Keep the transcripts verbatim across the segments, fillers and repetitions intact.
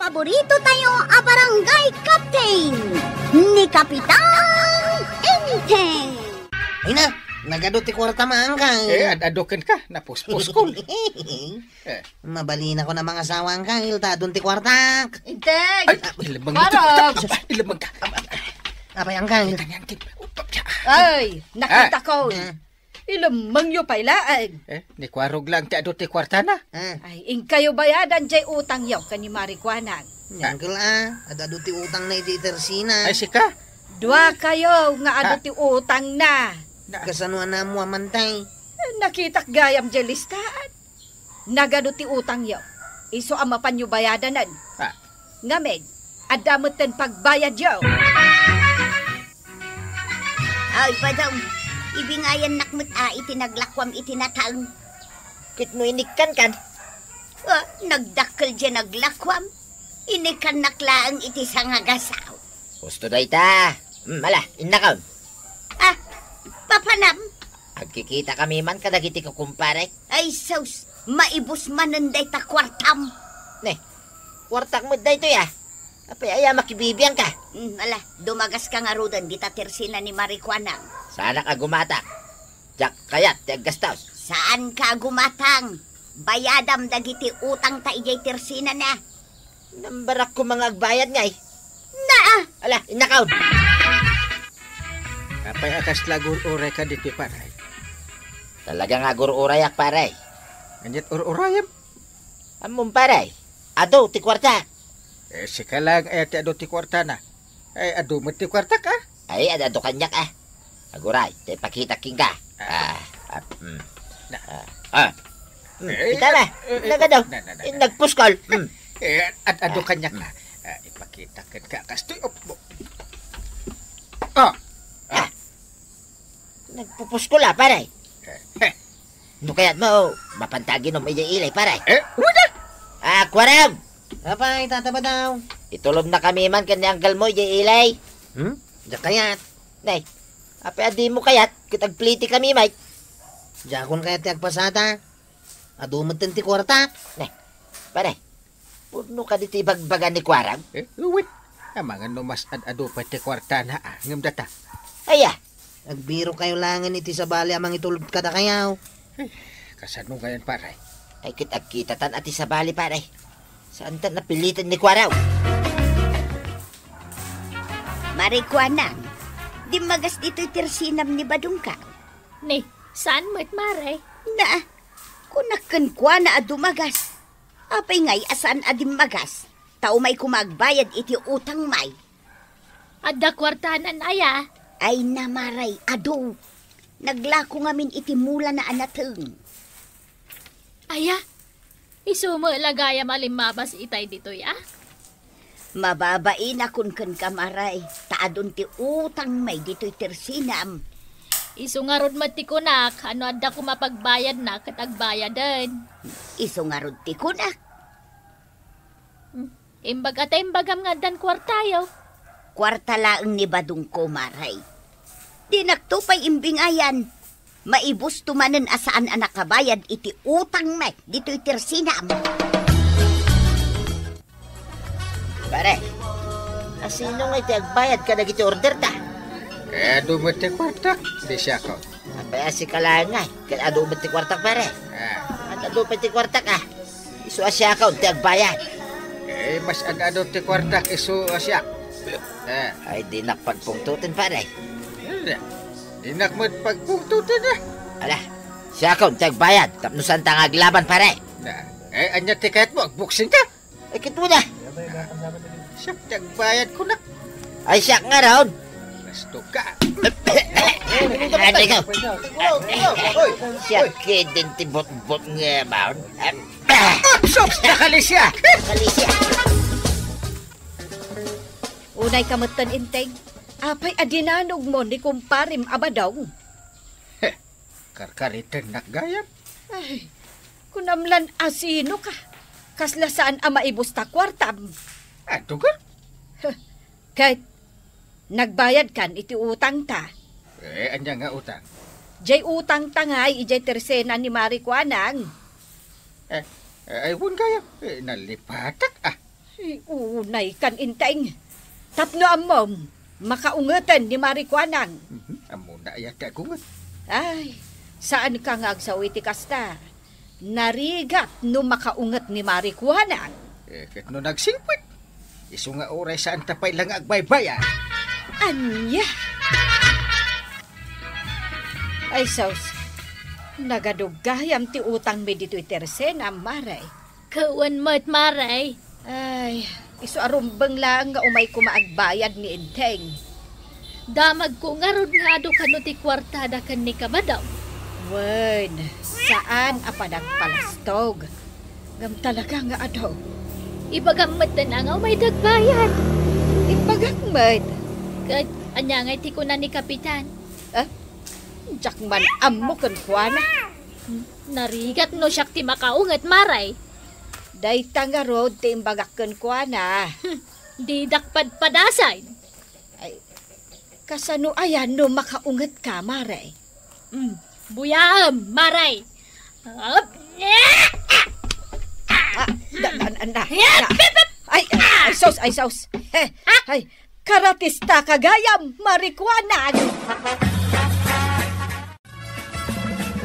Paborito tayo a barangay captain, ni Kapitan Enteng. Ay na, nagadu ti kuartam, Angkal. Eh, ad-adu kenka, napuspuskol. Eh. Mabalinakon a mangasawa, Angkal, ta adun ti kuartak. Enteng! Ay, ah, ilabang ka. Barog! Ilabang ka. Apay, Angkal? Ay, nakita ko. Ah. Ilemmengyo pay laeng. Eh, ni Kuarog lang ti adu ti kuartana. Ah. Ay, inkayo bayadan jay utangyo ken ni Mari Kuanang. Ni Angkal, ah, ad-adu ti utangna iti tersina. Ay, sika? Dua kayo nga adu Ah. ti utangna. Na- Kasano a naammoam, Anteng? Nakitak gayam jay listaan. Nagadu ti utangyo. Isu a mapanyo bayadanen. Ah. Ngamin, adda metten pagbayadyo. Ay, Badong, ibingayannak met a iti naglakuam iti natang. Ket no inikkankan? Ah, nagdakkel jay naglakuam. Inikkannak laeng iti sangagasaw. Husto dayta. Hmm, ala, innakon. Ah, papanam? Agkikitakami man kadagiti kukumpare. Ay, sus, maibus manen dayta kuartam. Ne, kuartak met daytoy, ah. Apay aya makibibiangka? Hmm, ala, dumagaska ngaruden dita tersina ni Mari Kuanang. Saanak a gumatang. Diak kayat ti aggastos. Saanka a gumatang. Bayadam dagiti utangta idiay tersinana. Nambarak koma nga agbayad ngay. Naa! Ala, innakon! Apay a kasla agur-urayka ditoy, pare? Talaga nga agur-urayak, pare. Aniat ur-urayem? Ammom, pare, adu ti kuartak. Eh, sika lang, eh, ti adu ti kuartana. Eh, adu met ti kuartak, ah? Ay, ad-adu kaniak, ah. Aguray, ta ipakitak kenka. Ah. Ah, ah, mm. Na- Ah, ah. Mm, Eh, kita na. eh, eh, Nagadu. na- na- na- na- Nagpuskol. Mm. Eh, ad-adu Ah, kaniak, mm. Ah. Ah, ipakitak kenka. Kastoy, op, op. Ah. Ah. Nagpupuskol, ah, pare. Eh, eh. No kayat mo, mapanta aginom idiay ilay, pare. Eh, wala. Ah, Kuarog! Apay, Tata Badong? Itulodnakami man ken ni anggal mo idiay ilay. Hmm? Diak kayat. Nay, apay a dimo kayat, ket agplitikami met. Diakon kayat ti agpasada. Adu metten ti kuartak. Nay, pare, pudno kadi ti ibagbaga ni Kuarog? Eh, wait. Amangan no mas ad-adu pay ti kuartana, ah, ngem data. Aya? Agbirokkayo laengen iti sabali a mangitulod kadakayo. Eh, kasano ngayon, pare? Ay, ket agkitatan a ti sabali, pare. Saantan a piliten ni Kuarog? Mari Kuanang, dimmagas ditoy tersinam ni Badongka. Ni, saan met, Mare? Na, kunak kenkuana a dumagas. Apay ngay a saan a dimmagas? Ta umay koma agbayad iti utang may. Adda kuartanan aya? Ay, na, Mare, adu. Naglako ngamin iti mulana a nateng. Aya? Isu met la gayam a limmabas itay ditoy, a? Mababainakon kenka, Mare, ta adun ti utang may ditoy tersinam. Isu ngarud met ti kunak, a no adda koma pagbayadna ket agbayaden. Isu ngarud ti kunak. Hmm. Imbag a ta imbagam nga addan kuartayo. Kuarta laeng ni Badongko, Mare. Dinakto pay imbingayan. Maibusto manen a saan a nakabayad iti utang met ditoy tersinam. Pare, asino ngay ti agbayad kadagiti order ta? Eh, adu met ti kuartak, di siak. Apay a sika laeng ngay, ket adu met ti kuartak, pare? Ah. At adu met ti kuartak, ah. Isu a siakon ti agbayad. Eh, mas ad-adu ti kuartak isu a siak. Eh. Ay, dinak pagpungtoten, pare. Eh, dinak met pagpungtoten, eh. Ala, siakon ti agbayad tapno saanta nga aglaban, pare. Na, eh, ania ti kayatmo? Agboksingka? Ay, ket mo na. Siak ti agbayad, kunak. Ay, siak ngarud. Basto ka. Adi ko. Siak ketdin ti butbot nga baon. Sus, nakalisia! Nakalisia. Unay ka metten, Enteng. Apay a dinanogmo ni kumparem a Badong? Heh, karkaritennak gayam. Ay, kunam lan asino ka? Kasla saan a maibus ta kuartam. Adu ka? Heh, ket nagbayadkan iti utangta. Eh, ania nga utang? Jay utangta ngay idiay tersena ni Mari Kuanang. Eh, eh, ay, wen gayam. Eh, nalipatak, ah. Ay, unay kan, Enteng. Tapno ammom, makaungeten ni Mari Kuanang. Mhm. Ammona aya ti agunget? Ay, saan ka nga agsaw iti kasta. Narigat no makaunget ni Mari Kuanang. Eh, ket no nagsingpet, isu nga uray saan ta pay la nga agbaybayad. Ania? Ay, sus. Nagadug gayam ti utangmi ditoy Tercena, Mare. Ket wen met, Mare. Ay, isu a rumbeng laeng nga umay koma agbayad ni Enteng. Damagko ngarud nga adu kano ti kuartada ken ni Kamadam. Wen, saan a panagpalastog. Ngem talaga nga adu. Ibagam met nga umay dagbayad. Imbagak met. Ket ania ngay ti kuna ni Kapitan? Ah? Diak man ammo kenkuana. Narigat no siak ti makaunget, Mare. Dayta ngarud ti imbagak kenkuana. Hmm, didak padpadasan. Ay, kasano aya no makaunget ka, Mare? Hmm, buyaem, Mare. Up. Ah, da, da, da, da. Ay, ay, ay, sus, ay, sus. Eh, ay, karatista ka gayam, Mari Kuanang.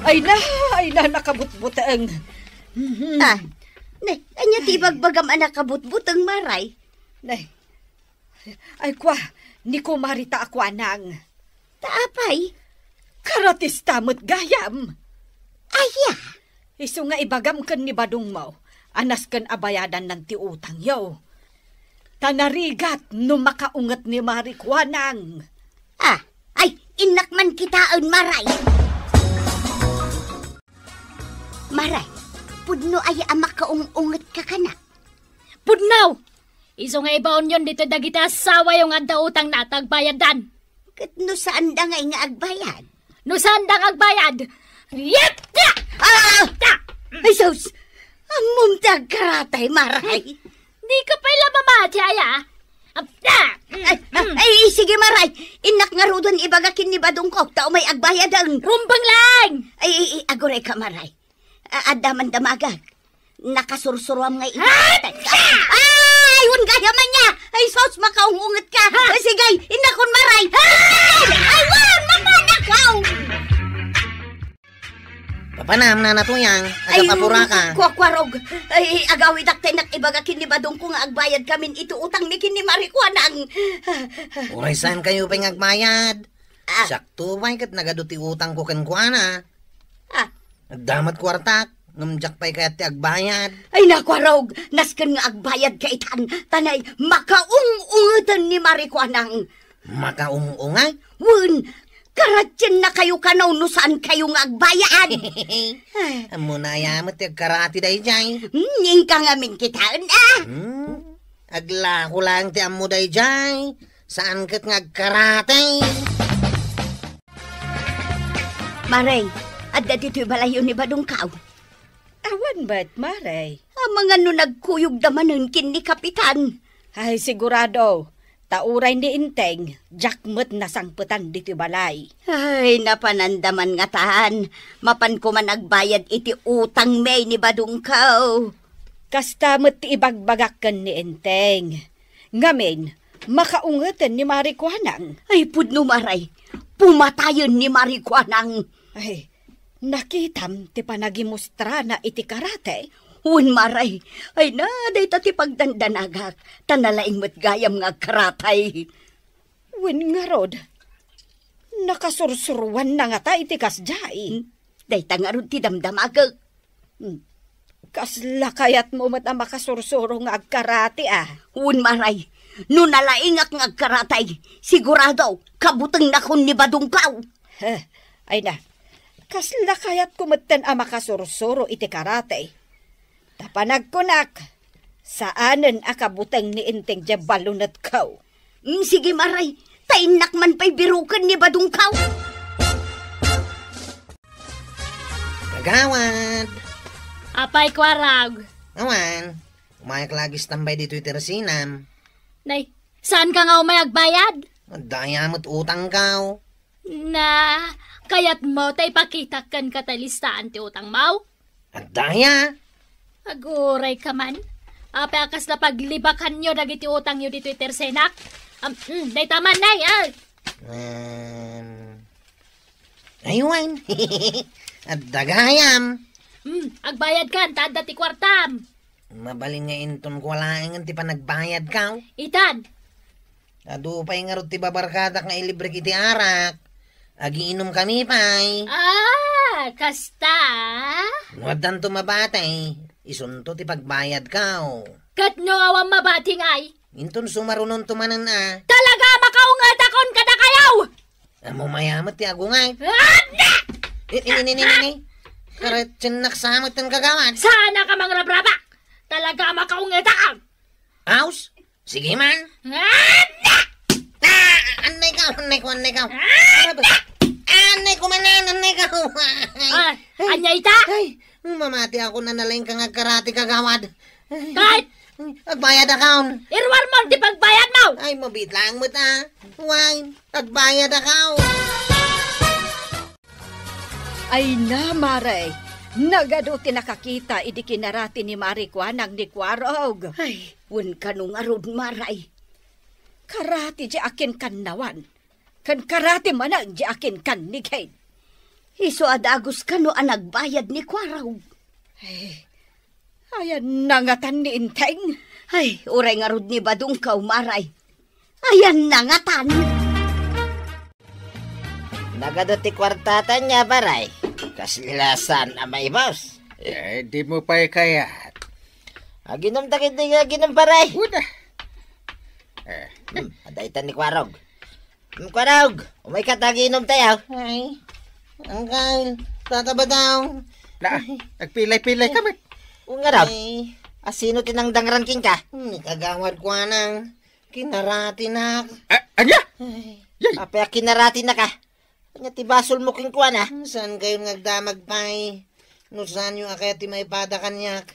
Ay na, ay na, nakabutbuteng. Mhm. Ah, ne, ania ti ibagbagam a nakabutbuteng, Mare? Ne, ay, kua, ni Kumarita a Kuanang. Ta apay? Karatista met gayam. Aya? Isu nga ibagam ken ni badongmo a nasken a bayadannan ti utangyo. Ta narigat no makaunget ni Mari Kuanang. Ah, ay, innak man kitaen, Mare. Mare, pudno aya a makaung-unget ka kana? Pudno! Isu nga ibaonyon ditoy dagiti asawayo nga adda utangna ta agbayaddan. Ket no saanda ngay nga agbayad? No saanda nga agbayad? Yep! Ah! Ta! Ay, sus! Ammom ti agkaratay, Mare. Di ka pay la mamati, aya? Apta! Ay, ay, ay, sige, Mare. Innak ngaruden ibaga ken ni badongko, ta umay agbayaden. Rumbeng laeng! Ay, ay, ay, aguray ka, Mare. A-, adda man damagak. Nakasursuruam nga iti. Apta! Ay, wen gayam ania. Ay, sus, makaung-unget ka. Ha? Ay, sige, innakon, Mare. Ay, ay, wen, mapanakaw! Papanam, Nana Tuyang, ay, agapapura ka. Kuakua, Rog. Ay, agawidak ta innak ibaga ken ni badongko nga agbayad kamin iti utangmi ken ni Mari Kuanang. Uray saan kayo pay nga agbayad? Ah. Siak to pay ket nagadu ti utangko kenkuana. Ah. Adda met kuartak, ngem diak pay kayat ti agbayad. Ay, naku, Rog, nasken nga agbayad ka itan, ta nay makaung-ungeten ni Mari Kuanang. Makaung-ungay? Wen, karatienna kayo kano no saan kayo nga agbayad. Ammona aya met ti agkarati daydiay. Hmm, inka ngamin kitaen, ah. Hmm, aglako laeng ti ammo daydiay. Saan ket nga agkarati. Mare, adda ditoy balayyo ni badongkaw. Awan met, Mare. Amangan no nagkuyogda manen ken ni Kapitan. Ay, sigurado. Ta uray ni Enteng, diak met nasangpetan ditoy balay. Ay, napananda man ngatan. Mapanko man agbayad iti utangmi ni badongkaw. Kasta met ti ibagbagak ken ni Enteng. Ngamin, makaungeten ni Mari Kuanang. Ay, pudno, Mare. Pumatayen ni Mari Kuanang. Ay, nakitam ti panagimustrana iti karate? Wen, Mare. Ay na, dayta ti pagdandanagak, ta nalaing met gayam nga agkarate. Wen ngarud, nakasursuruanna ngata iti kasdiay? Hmm, dayta ngarud ti damdamagek. Hmm. Kasla kayatmo met a makasursuro nga agkarate, a? Wen, Mare. No nalaingak nga agkarate, sigurado, kabutengnakon ni badongkaw. Heh, ay na. Kasla kayatko metten a makasursuro iti karate. Ta panagkunak, saanen a kabuteng ni Enteng diay balunetko. Mm, sige, Mare. Ta innak man pay biroken ni badongkaw. Kagawad! Apay, Kuarog? Awan. Umayak lagis tambay ditoy Tercinam. Nay, saan ka nga umay agbayad? Adda aya met utangkaw. Na, kayatmo ta ipakitak kenka ti listaan ti utangmo? Adda aya. Aguray ka man. Apay a kasla paglibakanyo dagiti utangyo ditoy tersenak? Am, mm, dayta man, nay, ah. Um, aywan. Adda gayam. Hmm, agbayadkan, ta adda ti kuartam. Mabalin nga inton kua laengen ti panagbayadkaw. Itan. Adu pay ngarud ti babarkadak nga ilibrek iti arak. Agiinom kami pay. Ah, kasta? No addanto mabati, isunto ti pagbayadkaw. Ket no awan mabati ngay? Inton sumarunonto manen a. Talaga a makaungetakon kadakayo! Ammo mayamet ti agungay. Adda! Ni, ni, ni, ni, ni, ni. Karetiennak sa met ten kagawad. Saan ka mangrabraba? Talaga a makaungetakon! Aus? Sige man. Adda! Ah, annay ka, annay ko, annay ka. Adda! Annay ko manen, annay ka. Ah, anya ita? Ay, mamati ako na nalaing kang agkarati kagawad. Ay, Kahit agbayad akon. Iruar mo ti pagbayad mo! Ay, mabitlang mo ta. Why? Agbayad akon. Ay na, Mare. Nagadu ti nakakita idi kinarati ni Mare Kuanang ni Kuarog. Ay, wen kano ngarud, Mare. Karati di akin kannawan. Ken karati manen di akin kannigid. Isu a dagus kano a nagbayad ni Kuarog. Ay, ayan nangatan ni Inteng. Ay, uray ngarud ni Badong ka, Mare. Ayan nangatan. Nagadu ti kuartata nia, Pare. Kasla saan a maibus. Eh, di mo pay kayat. Aginom ta ket di aginom, Pare. Uda. Eh, hmm, adda itan ni Kuarog. Hmm, Kuarog, umay ka ta aginom tayo. Ay, Uncle, Tata Badong. Na, nagpilay-pilay ka met. Ungarab. Ay. Asino ti nangdangran kenka? Hmm, ni Kagawad Kuanang. Kinaratinak. A-, ania? Ay. Yay. Apay a kinaratinak a? Ania ti basolmo kenkuana? Saan kayon nga agdamag pay? No saanyo a kayat ti maipada kaniak,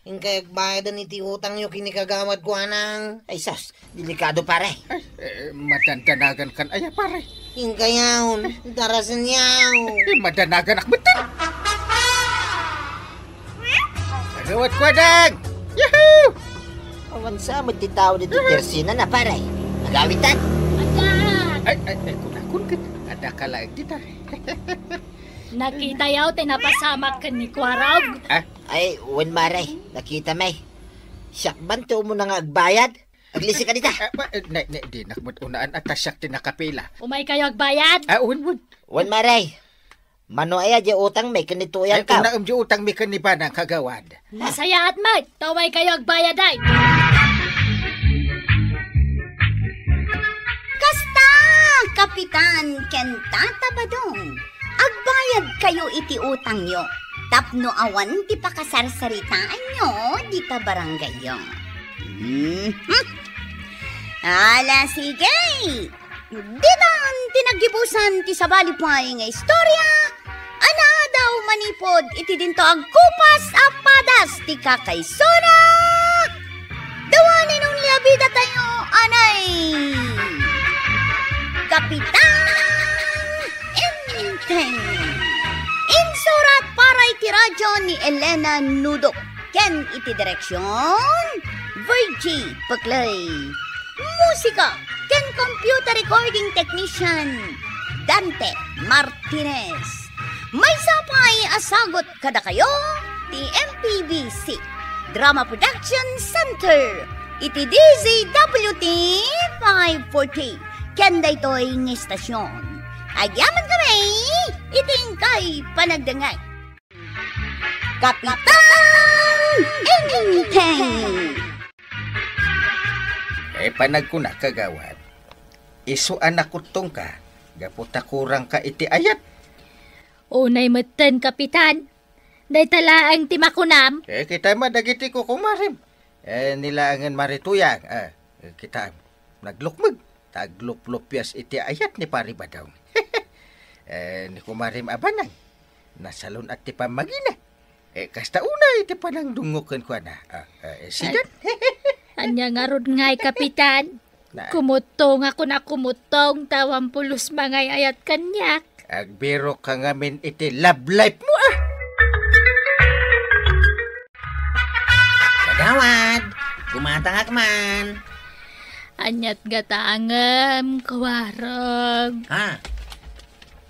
inkay agbayadan iti utangyo ken ni Kagawad Kuanang. Ay, sus, delikado, pare. Ay, eh, madandanagan kan aya, pare? Inkayon, darasenyo. Eh, madanaganak met. Kagawad Kuanang! Yahoo! Awan sa met ti tao ditoy tersena na, pare. Agawitan. Ayan! Ay, ay, ay, kunakon ket adda ka laeng dita. Nakitayo ti napasamak ken ni Kuarog? Ah? Ay, wen, mare. Nakita, may. Siak man ti umuna nga agbayad. Aglisi ka dita. Ah, ba, eh, ne, ne, dinak met unaan a ta siak ti nakapila. Umay kayo agbayad? Ah, wen, wen. Wen, mare. Mano aya di utang mi ken ni Tuyang ka? Ay, unaem di utang mi ken ni Banang, kagawad. Nasayaat met, ta umay kayo agbayad ay. Kasta, Kapitan ken Tata Badong, agbayad kayo iti utangyo tapno awan ti pakasarsaritaanyo dita barangayyo. Mhm. Ala, sige. Ditan ti naggibusan ti sabali pay nga istorya a naadaw manipud iti dinto agkupas a padas ti kakaisuna. The one and only a bida tayo, anay Kapitan Enteng. Insurat para iti radyo ni Elena Nudok ken iti direksion, Virgie Peclay. Musika ken computer recording technician, Dante Martinez. Maysa pay a sagut kadakayo ti M P B C Drama Production Center iti D Z W T five forty ken daytoy nga istasyon. Agyamankami iti inkay panagdengngeg. Kapitan Enteng! Eh, panagkuna, kagawad. Isu a nakuttongka, gapu ta kurangka iti ayat. Unay metten, Kapitan. Dayta laeng ti makunam. Eh, kita met dagiti kukumarem. Eh, ni laengen Mare Tuyang, eh, kita, naglukmeg, ta agluplupias iti ayat ni Pare Badong. Eh, ni kumarem a Banang, nasalun-at ti pammagina. Eh, kasta unay ti panangdungngok kenkuana. Ah, eh, sidan? Ania ngarud ngay, Kapitan? Na- Kumuttong ako na kumuttong, ta awan pulos mangay-ayat kaniak. Agbirok ka ngamin iti love life mo, ah! Kagawad, Kastaka man. Aniat gatangem, Kuarog? Ha?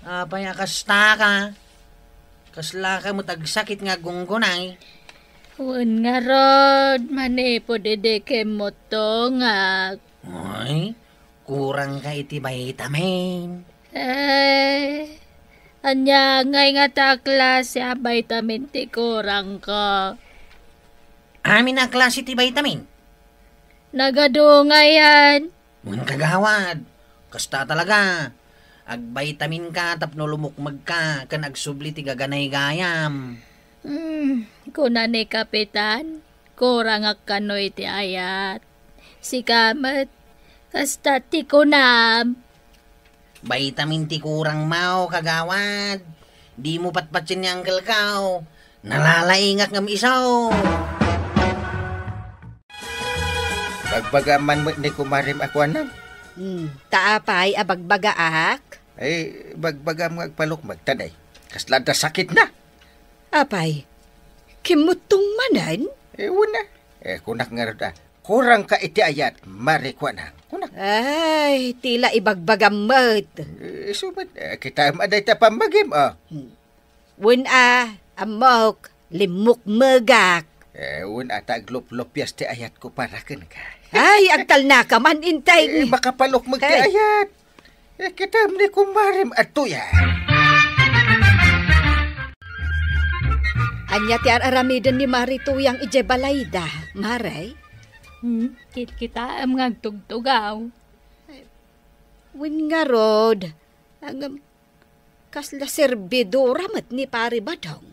Apay a kastaka? Kaslaka met agsakit nga aggungguna? Wen ngarud, manipud idi kimmuttongak. Ay, kurangka iti vitamin. Eh, ania ngay ngata a klase a vitamin ti kurangko? Amin a klase ti vitamin. Nagadu ngayen. Wen, kagawad, kasta talaga. Agvitaminka tapno lumukmegka ken agsubli ti gaganaygayam. Hmm, kuna ni Kapitan, kurangak kano iti ayat. Sika met, kasta ti kunam. Vitamin ti kurangmo, kagawad. Dimo patpatien ni Uncle Kao. Nalalaingak ngem isu. Bagbagam man met ni kumarem a kuanam. Hmm, ta apay a bagbagaak? Ay, bagbagam nga agpalukmeg, ta nay, kasla adda sakitna. Apay, kimmuttong manen? Eh, wen a. Eh, kunak ngarud a, kurangka iti ayat, Mare Kuanang. Kunak. Ay, ti la ibagbagam met. Eh, isu met, eh, kitaem a dayta pammagim, a. Hmm. Wen a, ammok, limmukmegak. Eh, wen a ta agluplupias ti ayatko para kenka. Ay, agtalnaka man, Inteng. Eh, makapalukmeg ti ayat. Eh, kitaem ni kumarem adtoy a. Ania ti ar-aramiden ni Mari Tuyang idiay balayda, Mare? Hmm, kitkitaem nga agtugtugaw. Wen ngarud, ngem, kasla serbidora met ni Pari Badong.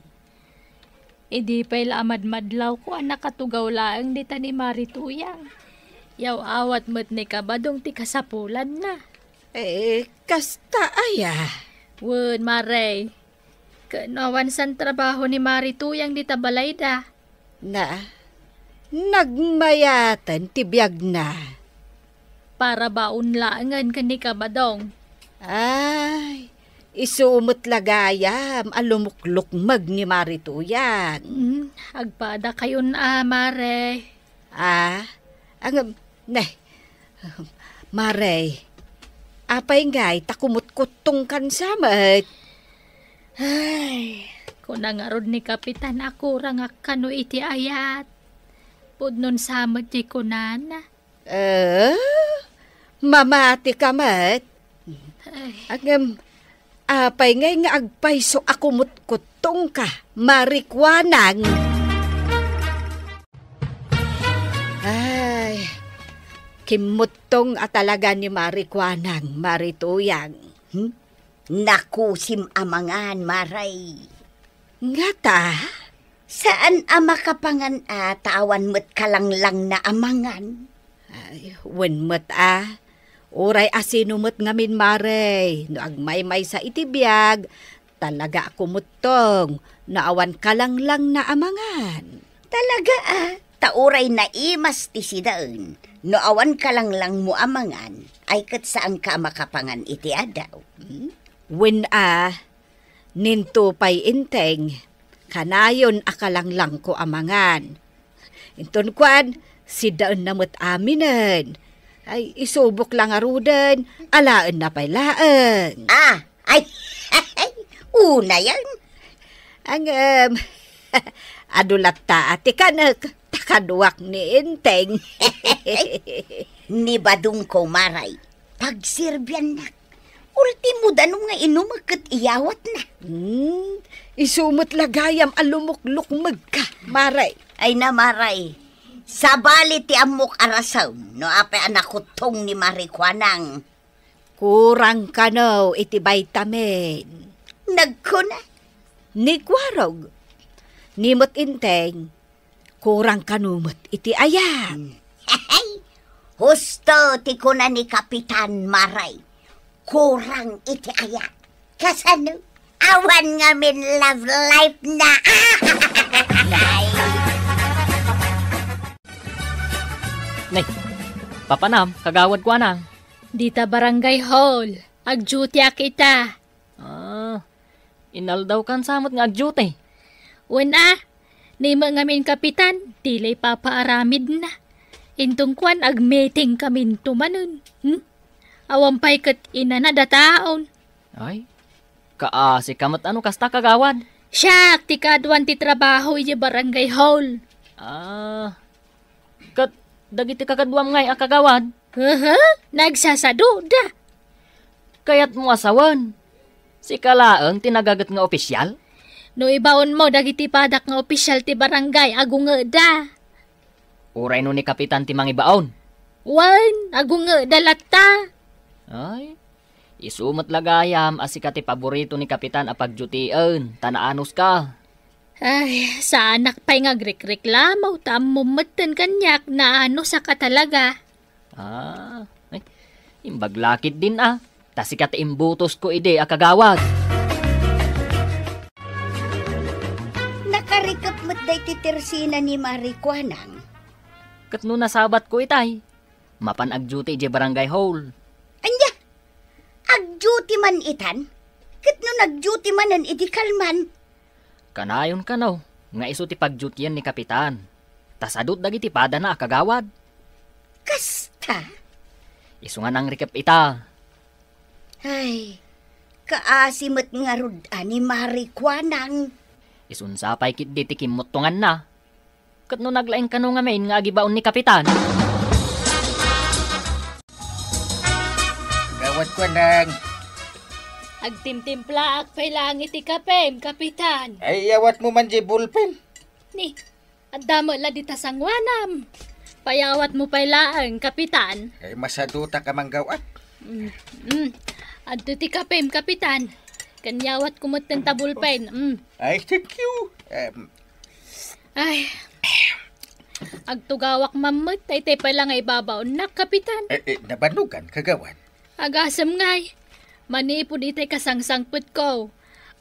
Idi pay la a madmadlawko a nakatugaw laeng dita ni Mari Tuyang. Yaw-awat met ni Kabadong ti kasapulanna. Eh, kasta aya? Wen, Mare. Ken no awan san trabaho ni Mari Tuyang dita balayda? Na, nagmayaten ti biagna. Para baon laengen ken ni Kabadong. Ay, isu met la gayam a lumuklukmeg ni Mari Tuyang. Hmm, agpadakayon a, Mare. Ah, ngem, ne, Mare, apay ngay ta kumutkuttongkan sa met? Ay, kuna ngarud ni Kapitan a kurangak kano iti ayat. Pudnon sa met ti kunana. Eh, mamatika met? Ay. Ngem, apay ngay nga agpayso a kumutkuttongka, Mari Kuanang? Ay, kimmuttong a talaga ni Mari Kuanang, Mari Tuyang. Hmm? Nakusim a mangan, Mare. Ngata? Saan a makapangan a ta awan met kalanglangna a mangan. Ay, wen met a. Uray a sino met ngamin, Mare, no agmaymaysa iti biag, talaga a kumuttong no awan kalanglangna a mangan. Talaga a, ta uray naimas ti sidaen, no awan kalanglangmo a mangan, ay ket saanka a makapangan iti adaw. Hmm? Wen a, ninto pay Inteng, kanayon a kalanglangko a mangan. Inton kuan, sidaenna met aminen. Ay, isubok la ngaruden, alaenna pay laeng. Ah, ay, unayen. Ngem, adu latta a ti kanek, ta kaduak ni Inteng. Ni Badongko, Mare, pagserbiannak. Ultimo danum nga inumek ket iyawatna. Hmm, isu met la gayam a lumuklukmegka, Mare. Ay na, Mare. Sabali ti ammok a rasem no apay a nakuttong ni Mari Kuanang. Kurang kano iti vitamin. Nagkuna? Ni Kuarog. Ni met Inteng, kurang kano met iti ayat. Hmm. Husto ti kuna ni Kapitan, Mare. Kurang iti ayat. Kasano? Awan ngamin love life na. Nay, papanam, Kagawad Kuanang. Dita barangay hall, agduty a kita. Ah, inaldawkan sa met nga agduty. Wen a, ni met ngamin kapitan, ti la ipapaaramidna. Inton kuan, agmeeting kaminto manen. Hmm? Awan pay ket inana dataon. Ay, kaasi ka met a no kasta, kagawad. Siak ti kaaduan ti trabaho idiay barangay hall. Ah, ket dagiti kakaduam ngay a kagawad? Aha, nagsasaduda. Kayatmo a sawen, sika laeng ti nagaget nga opisial? No ibaonmo dagiti padak nga opisial ti barangay, agungeda. Uray no ni Kapitan ti mangibaon? Wen, agungeda latta. Ay, isu met la gayam a sika ti paborito ni Kapitan a pagdutien, ta naanoska. Ay, saanak pay nga agrikreklamo, ta ammom metten kaniak, naanosak a talaga. Ah, ay, imbag la ketdin a, ta sika ti imbutosko idi a kagawad. Nakarikep met daytoy tersina ni Mari Kuanang. Ket no nasabatko itay, mapan agduty idiay barangay hall. Ania? Agduty man itan? Ket no nagduty manen idi kalman? Kanayon kano nga isu ti pagdutyen ni Kapitan, ta sadut dagiti padana a kagawad. Kasta? Isu nga nangrikep ita. Ay, kaasi met ngarud a ni Mari Kuanang. Isunsa pay ketdi ti kimmuttonganna? Ket no naglaing kano ngamin nga agibaon ni Kapitan? Gawad Kuanang. Agtimtimplaak pay laeng iti kapem, Kapitan. Ay, iyawatmo man diay bulpen. Ni, adda met la dita sanguanam. Payawatmo pay laeng, Kapitan. Ay, masadutak a manggaw-at. Mm, mm. Adto ti kapem, Kapitan. Ken iyawatko metten ta bulpen. Mm. Ay, thank you. Em, Ay, agtugawak man met, tay pay la nga ibabaonnak, Kapitan. Eh, eh, nabannogan, kagawad. Agasem ngay, manipud itay kasangsangpetko,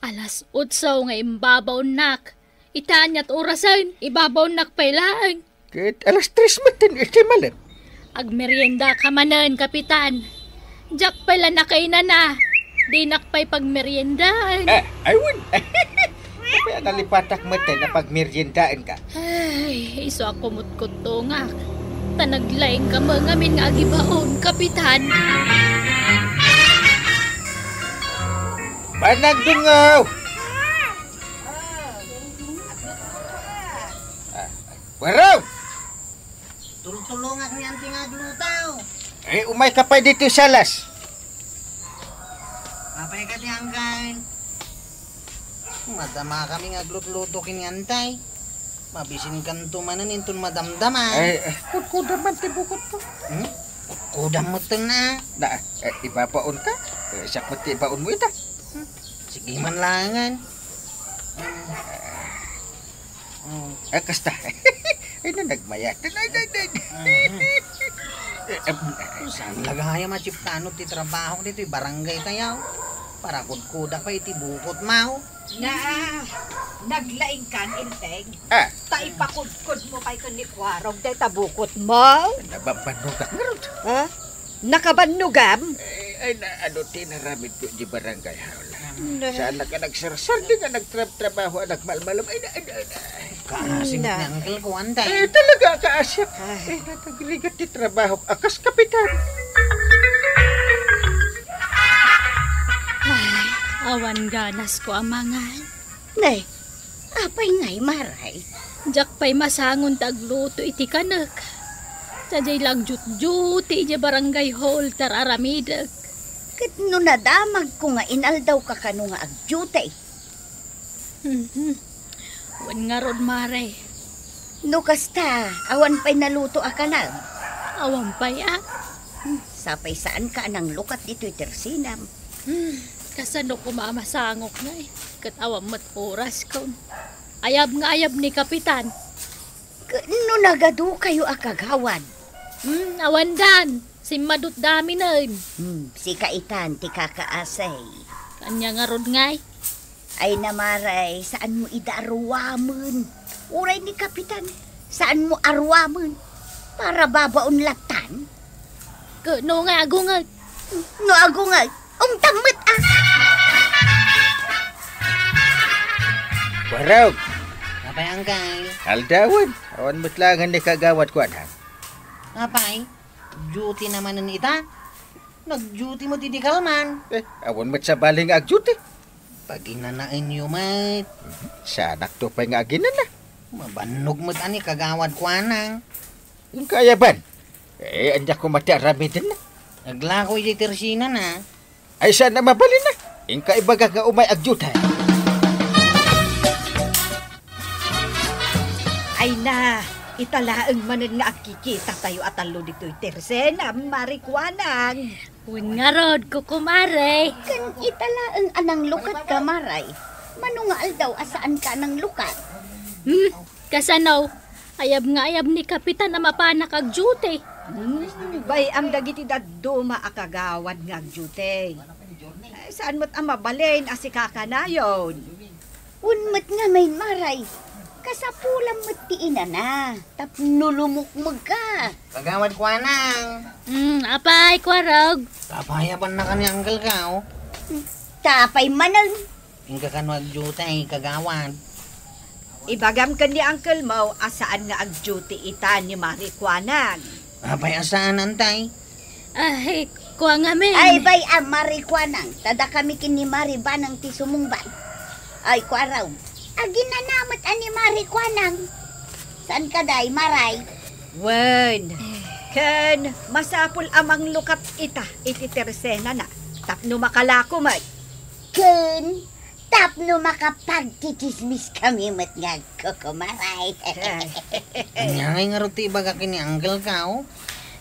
alas otso nga imbabaonnak. Ita ania't orasen, ibabaonnak pay laeng. Ket alas tres metten iti malem. Agmeriendaka manen, Kapitan. Diak pay la nakainana. Dinak pay pagmeriendaen. Eh, ay wen. Apay a nalipatak metten a pagmeriendaenka? Ay, isu a kumutkutongak. Ta naglaing kami ngamin nga agibaon, Kapitan. Panagdungaw! Ah, Waraw! Tultulongak ni Auntie nga agluto. Eh, umayka pay ditoy salas. Apay kadi, Uncle? Madama kami nga aglutluto ken ni Auntie. Mabisinkanto manen inton madamdama. Eh, eh, kudkudam man ti bukotko. Hmm? Kudkudam metten a. Na, eh, ibabaonka? Eh, siak met ti ibaonmo ita. Hmm? Sige man laengen. Hmm. Ah, kasta. Ay, na nagmayat. Ay, ay, ay. Mhm. Eh, em, Saan la gayam a chef tanod ti trabahok ditoy barangay tayo? Para kudkudak pay iti bukotmo. Na, naglaingkan, Enteng. Ah. Ta ipakudkodmo pay ken ni Kuarog dayta bukotmo. Nababannogak ngarud. Ha? Nakabannogam? Eh, ay, na, ano ti inaramidko di barangay hall? Na. Saan ka nagsarsar di nga nagtrab-trabaho a nagmalmalam? Ay, na, ay, na, ay, na. Kaasi met ni Uncle ko, Antay. Eh, talaga, kaasiak. Ay. Eh, natagrigat ti trabaho a kas kapitan. Ay, awan ganas ko a mangan. Nay, apay ngay, Maray? Diak pay masangon ta agluto iti kanek. Sadiay la agdiutdiuti idiay barangay hall ti ar-aramidek. Ket no nadamagko nga inaldawka kano nga agdiuti? Mhm. Wen ngarud, Mare. No kasta, awan pay naluto a kanam? Awan pay a. Hmm, sapay saanka a nanglukat ditoy tersinam. Hmm, kasano koma a masangok ngay? Ket awan met oraskon. Ayab nga ayab ni Kapitan. Ket no nagadukayo a kagawad? Hmm, awandan. Simmadutdaminen. Hmm, sika itan ti kakaasay. Ania ngarud ngay? Ay, Maray, saanmo ida a ruamen. Uray ni Kapitan, saanmo a ruamen. Para babaon lattan. Ket no nga agungag? No agungag, ungtam met a. Warog! Apay, Uncle? Aldawen, awan met laengen ni kagawad Kuanang. Apay, duty na manen ita? Nag-duty met idi kalman. Eh, awan met sabali nga ag-duty. Paginanaenyo met. Saanakto pay nga aginana. Mabannog met a ni Kagawad Kuanang. Inka aya ban? Eh, ania koma ti aramidenna? Aglako iti tersinana. Ay, saan a mabalin na? Inka ibaga nga umay agdiutay. Ay na, ita laeng manen nga agkikitatayo a tallo ditoy tersena, Mari Kuanang. Wen ngarud, kukumare. Ken ita laeng a nanglukat ka, Maray. Mano nga aldaw a saan ka nanglukat? Hmm, kasano? Ayab nga ayab ni Kapitan a mapanak agdiute. Hmm, bay-am dagiti dadduma a kagawad nga agdiute. Ay, saan met a mabalin a sika kanayon? Wen met ngamin, Maray. Kasapulam met ti inana, tapno lumukmegka. Kagawad Kuanang. Hmm, apay, Kuarog? Kapayabanna ka ni Uncle Kao. Ta apay manen? Inka kano agdiute, kagawad. Ibagam ken ni uncle mo a saan nga agdiute ita ni Mari Kuanang. Apay a saan, antay? Ay, kua ngamin. Ay, bay-am, Mari Kuanang, ta dakami ken ni Mari Banang ti sumungbat. Ay, Kuarog, aginana met a ni Mari Kuanang. Saan ka, day, Maray? Wen, ken masapul a manglukat ita iti tersenana tapno makalako met. Ken tapno makapagtsitsismiskami met nga agkukumaray. Ay. Ania ngay ngarud ti ibaga ken ni Uncle Kao?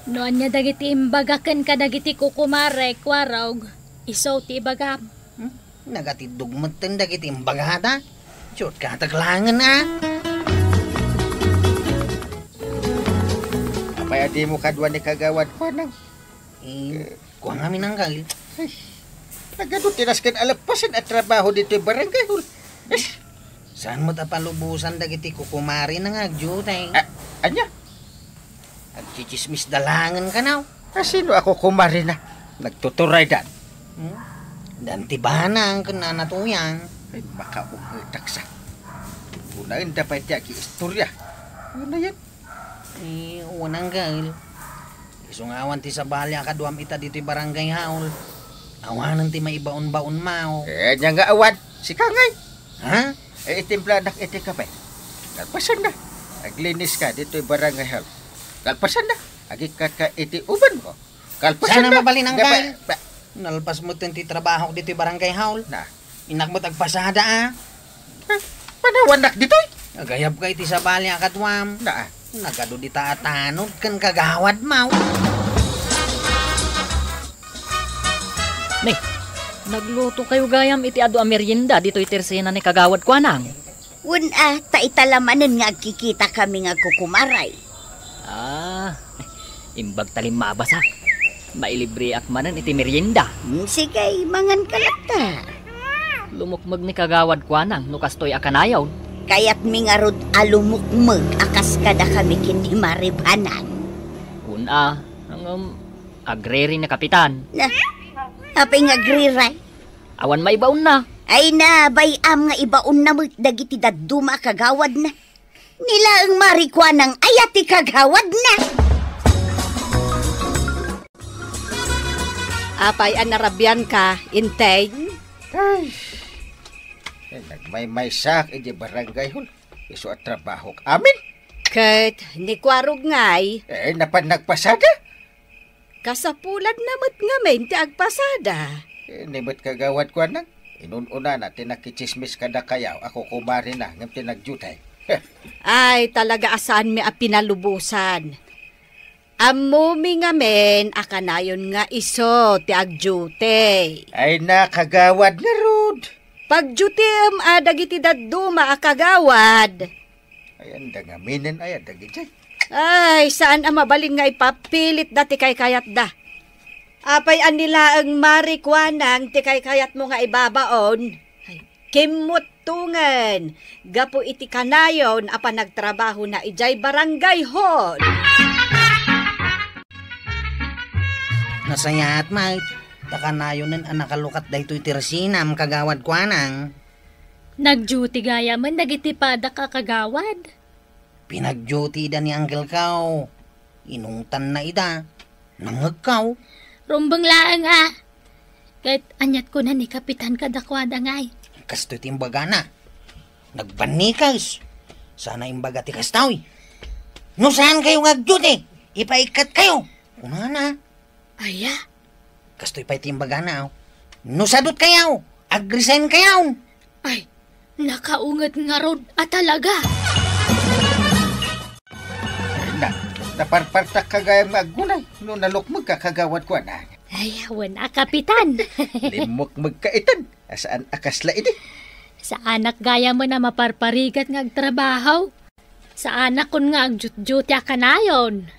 No ania dagiti imbagaken kadagiti kukumare, Kuarog, isu ti ibagam. Hmm? Nagatiddog metten dagiti imbagada. Shortcut-ak laengen, a. Apay a dimo kadua ni Kagawad Kuanang? Eh, kua ngamin, Uncle. Ay, nagadu ti nasken a leppasen a trabaho ditoy barangay hall. Eh. Saan met a palubosan dagiti kukumarena nga agdiute? Ah, ania? Agtsitsismisda laengen kano. A sino a kukumarena? Nagtuturaydan. Hmm? Dan ti Banang ken Nana Tuyang. Ay, makaungetak sa. Unaenda pay ti agiistoria. Unayen. Eh, wen, Uncle. Isu nga awan ti sabali a kaduam ita ditoy barangay hall. Awanen ti maibaon-baon maw. Eh, ania nga awan? Sika ngay. Ha? Eh, itimplanak iti kape. Kalpasanna. Aglinis ka ditoy barangay hall. Kalpasanna. Agikkatka iti ubanko. Kalpasanna. Saan a mabalin, Uncle? Ba, ba. Nalpas metten ti trabahok ditoy barangay hall. Na. Innak met agpasada, a. Eh, panawannak ditoy? Agayab ka iti sabali a kaduam. Na, a. Nagadu dita a tanod ken kagawad maw. Ne, nagluto kayo gayam iti adu a merienda ditoy tersena ni Kagawad Kuanang? Wen a, ta ita la manen nga agkikitakami nga kukumaray. Ah, imbag ta limmabasa. Mailibreak manen iti merienda. Hmm, sige, mangan ka latta. Lumukmeg ni Kagawad Kuanang no kastoy a kanayon. Kayatmi ngarud a lumukmeg a kas kadakami ken ni Mari Banang. Wen a, ngem agriri ni Kapitan. Na, apay nga agriri? Awan maibaonna. Ay na, bay-am nga ibaonna met dagiti dadduma a kagawadna. Ni laeng Mari Kuanang aya ti kagawadna. Apay a narabianka, Enteng? Ay, eh, nagmaymaysaak iti barangay hall. Isu a trabahok amin. Ket ni Kuarog ngay? Eh, napan nagpasada. Kasapulanna met ngamin ti agpasada. Eh, ni met Kagawad Kuanang, inun-unana ti nakitsismis kadakayaw a kukumarina ngem ti nagdiute. Ay, talaga a saanmi a pinalubosan. Ammomi ngamin a kanayon nga isu ti agdiute. Ay na, kagawad ngarud. Pagdiutem a dagiti dadduma a kagawad. Ay, anda ngaminen aya dagiti? Ay, saan a mabalin nga ipapilitda ti kaykayatda. Apay a ni laeng Mari Kuanang ti kaykayatmo nga ibabaon? Ay, kimmuttongen gapu iti kanayon a panagtrabahona idiay barangay hall. Nasayaat met, ta kanayonen a nakalukat daytoy ti resinam, Kagawad Kuanang. Nag-duty gayamen dagiti padak a kagawad. Pinag-duty ida ni Uncle Kao. Inungtanna ida. Nangngegkaw. Rumbeng laeng a. Ket aniat kuna ni Kapitan kadakuada ngay? Kastoy ti imbagana. Nagbannikes. Sana imbaga ti kastoy. No saan kayo nga agduty, ipaikkat kayo. Kunana. Aya? Kastoy pay ti imbagana, aw. No sadut kayaw, agresign kayaw. Ay, nakaunget ngarud a talaga. Na, naparpartak ka gayam nga aggunay no nalukmeg ka kagawad ko, anak. Ay, awan a, Kapitan. Limmukmeg ka itan, a saan a kasla idi. Saanak gayam a maparparigat nga agtrabaho. Saanak kun nga agjutjuti a kanayon.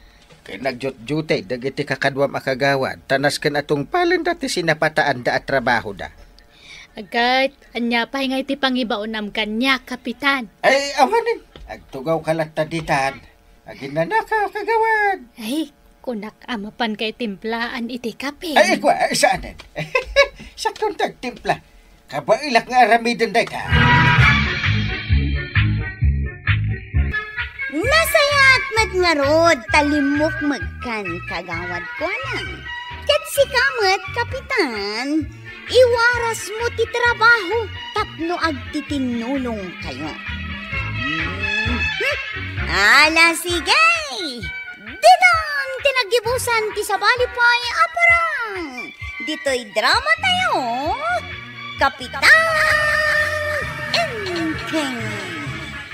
Ken agjutjuti dagiti kakaduam a kagawad, ta nasken a tungpalenda ti sinapataanda a trabahoda. Agayt, ania pay ngay ti pangibaonam kaniak, Kapitan? Ay, awanen. Agtugaw ka latta ditan. Aginnanaka, kagawad. Ay, kunak a mapan kay timplaan iti kape. Ay, kua, ay, saanen. Sakton ti agtimpla. Kabaelak nga aramiden dayta. Nasayaat met ngarud ta limmukmegkan, kagawad, kuana. Ket sika met, Kapitan, iwarasmo ti trabaho tapno agtitinnulongkayo. Mhm. Ala, sige! Ditan ti naggibusan ti sabali pay a parang. Ditoy drama tayo, Kapitan Enteng.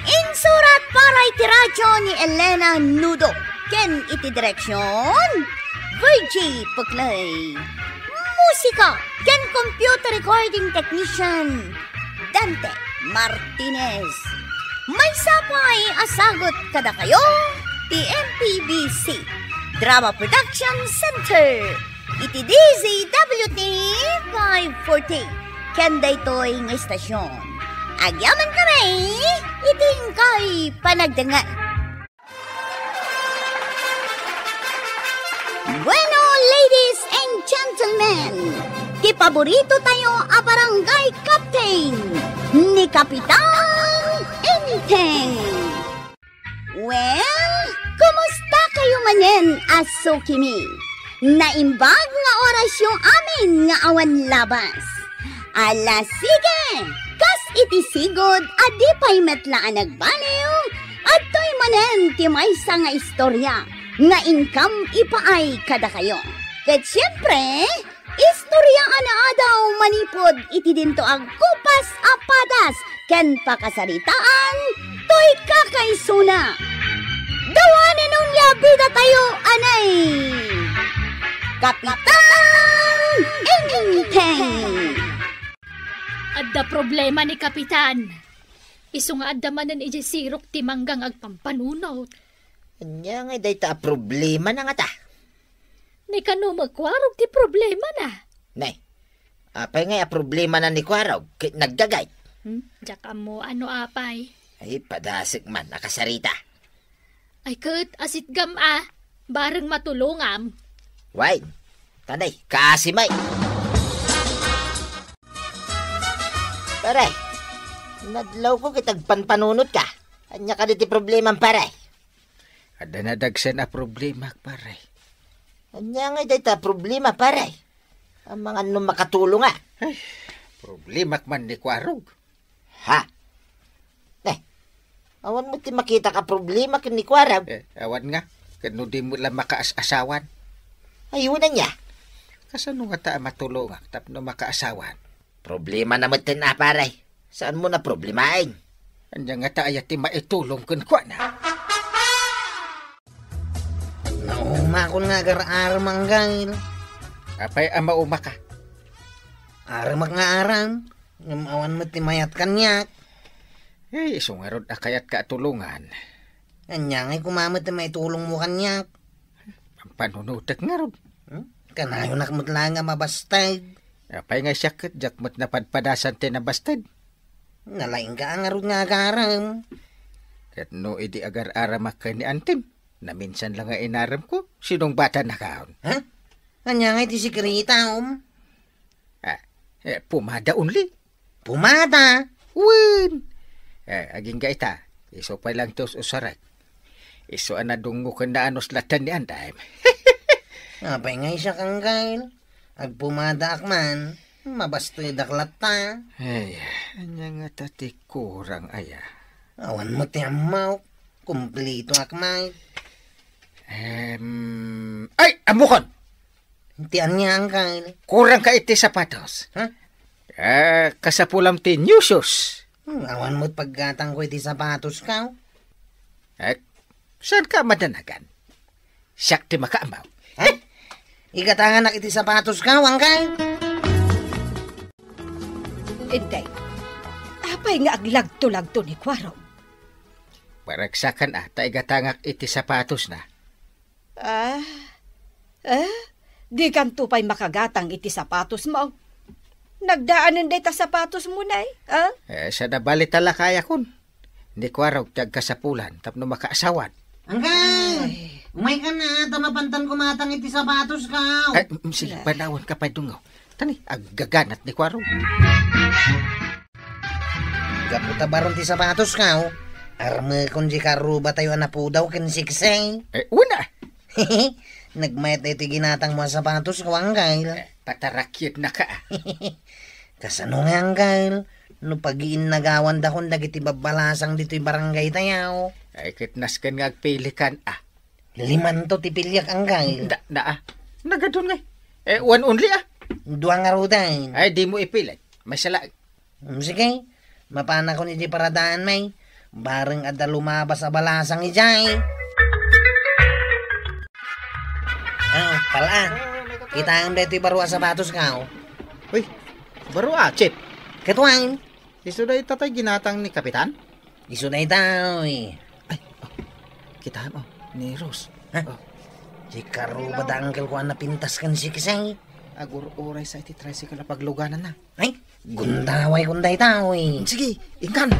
Insurat para iti radyo ni Elena Nudo ken iti direksyon, Virgie Puclay. Musika ken computer recording technician, Dante Martinez. Maysa pay a sagut kadakayo ti M P B C Drama Production Center iti D Z W T five forty ken daytoy nga istasyon. Agyaman kami iti inkay panagdengngeg. Bueno, ladies and gentlemen, ti paborito tayo a barangay captain, ni Kapitan Enteng. Well, kumusta kayo manen a sukimi? Naimbag nga orasyo amin nga awan labas. Ala, sige! Kas iti sigud a di pay met la a nagbaliw, adtoy manen ti maysa nga istorya nga inkam ipaay kadakayo. Ket siempre, istorya a naadaw manipud iti dinto agkupas a padas ken pakasaritaan toy kakaisuna. Dawanen onia bidatayo, anay! Kapitan Enteng! Adda problema ni Kapitan. Isu nga adda manen idiay sirok ti mangga nga agpampanunot. Ania ngay dayta a problemana ngata? Ni kano met Kuarog ti problemana? Nay, apay ngay a problemana ni Kuarog ket naggagayt? Hmm? Diak ammo no apay. Ay, padasek man a kasarita. Ay ket, asitgam a, bareng matulongam. Wen, tanay, kaasi may. Pare, nadlawko ket agpanpanunotka. Ania kadi ti problemam, pare? Adda nadagsen a problemak, pare. Ania ngay dayta a problema, pare? Amangan no makatulongak. Ay, problemak man ni Kuarog. Ha? Eh, awan met ti makitak a problema ken ni Kuarog. Eh, awan nga. Ket no di met la makaas-asawan. Ay, wen ania? Kasano ngata a matulongak tapno makaasawan? Problemana metten a, pare. Saanmo a problemaen? Ania ngata aya ti maitulong kenkuana? Naumakon nga agar-arem, Anggail. Apay a maumaka? Aremak nga aram, ngem awan met ti mayat kaniak. Eh, isu ngarud a kayatka a tulongan. Ania ngay koma met ti maitulongmo kaniak? Pampanunotek ngarud. Hmm? Kanayonak met laeng a mabasted. Apay nga siak ket diak met napadpadasan ti nabasted? Nalaingka a ngarud nga agarem. Ket no idi agar-aramak ken ni antim, naminsan la nga inaremko, sinungbatanakon. Ha? Ania ngay ti sekretom? Ah, eh, pumada only. Pumada? Wen! Eh, agingga ita, isu pay lang ti us-usarek. Isu a nadungngo ken naanus latta ni Andam. Apay nga siak, Angkel? Agpumadaak man, mabastedak latta. Ay, ania ngata ti kurang aya? Awan met ti ammok. Kumplitoak met. Em, ay, ammokon! Ti ania, Angkel? Kurang ka iti sapatos. Ha? Ah, kasapulam ti new shoes. Hmm, awan met paggatangko iti sapatosko. Eh, saan ka madanagan? Siak ti makaammo. Ha? Igatanganak iti sapatosko, Angkel? Inday, apay nga aglagto-lagto ni Kuarog? Paragsakan a, ta igatangak iti sapatosna. Ah, eh? Dikanto pay makagatang iti sapatosmo? Nagdaanen dayta sapatosmo, nay, ah? Eh, saan a bali ta lakayakon. Ni Kuarog ti agkasapulan tapno makaasawan. Angkel! Ay. Umaykan a, ta mapantan kumatang iti sapatosko. Ay, mm, sige, panawan ka pay dungaw. Tani, aggaganat ni Kuarog. Gapu ta baron ti sapatosko, armekon di karrubatayo a napudaw ken siksi. Eh, una. Nagmayat daytoy ginatangmo a sapatosko, Angkel. Eh, patarakyednaka. Kasano nga, Angkel? No pagiinnagawandakon dagiti babbalasang ditoy barangaytayo. Ay, ket nasken nga agpilikan, ah. Limanto ti piliak, Angkel. Da, da, ah. Nagadun ngay. Eh, one only, ah. Dua ngaruden. Ay, dimo ipilit. Masala. Mm, sige. Mapanakon iti paradaan, may. Bareng adda lumabas a balasang idiay. Ah, pala. Kitaem daytoy baro a sapatosko. Uy, baro a, Chief. Ket wen? Isu dayta tay ginatang ni Kapitan? Isu dayta, uy. Ay, oh, kitaem, oh, ni Rose. Ha? Oh. Di karrubada, Angkelko a napintas ken siksi. Agur-uray sa iti tricycle a paglugananna. Ay, gundaway kun dayta, uy. Sige, inkan.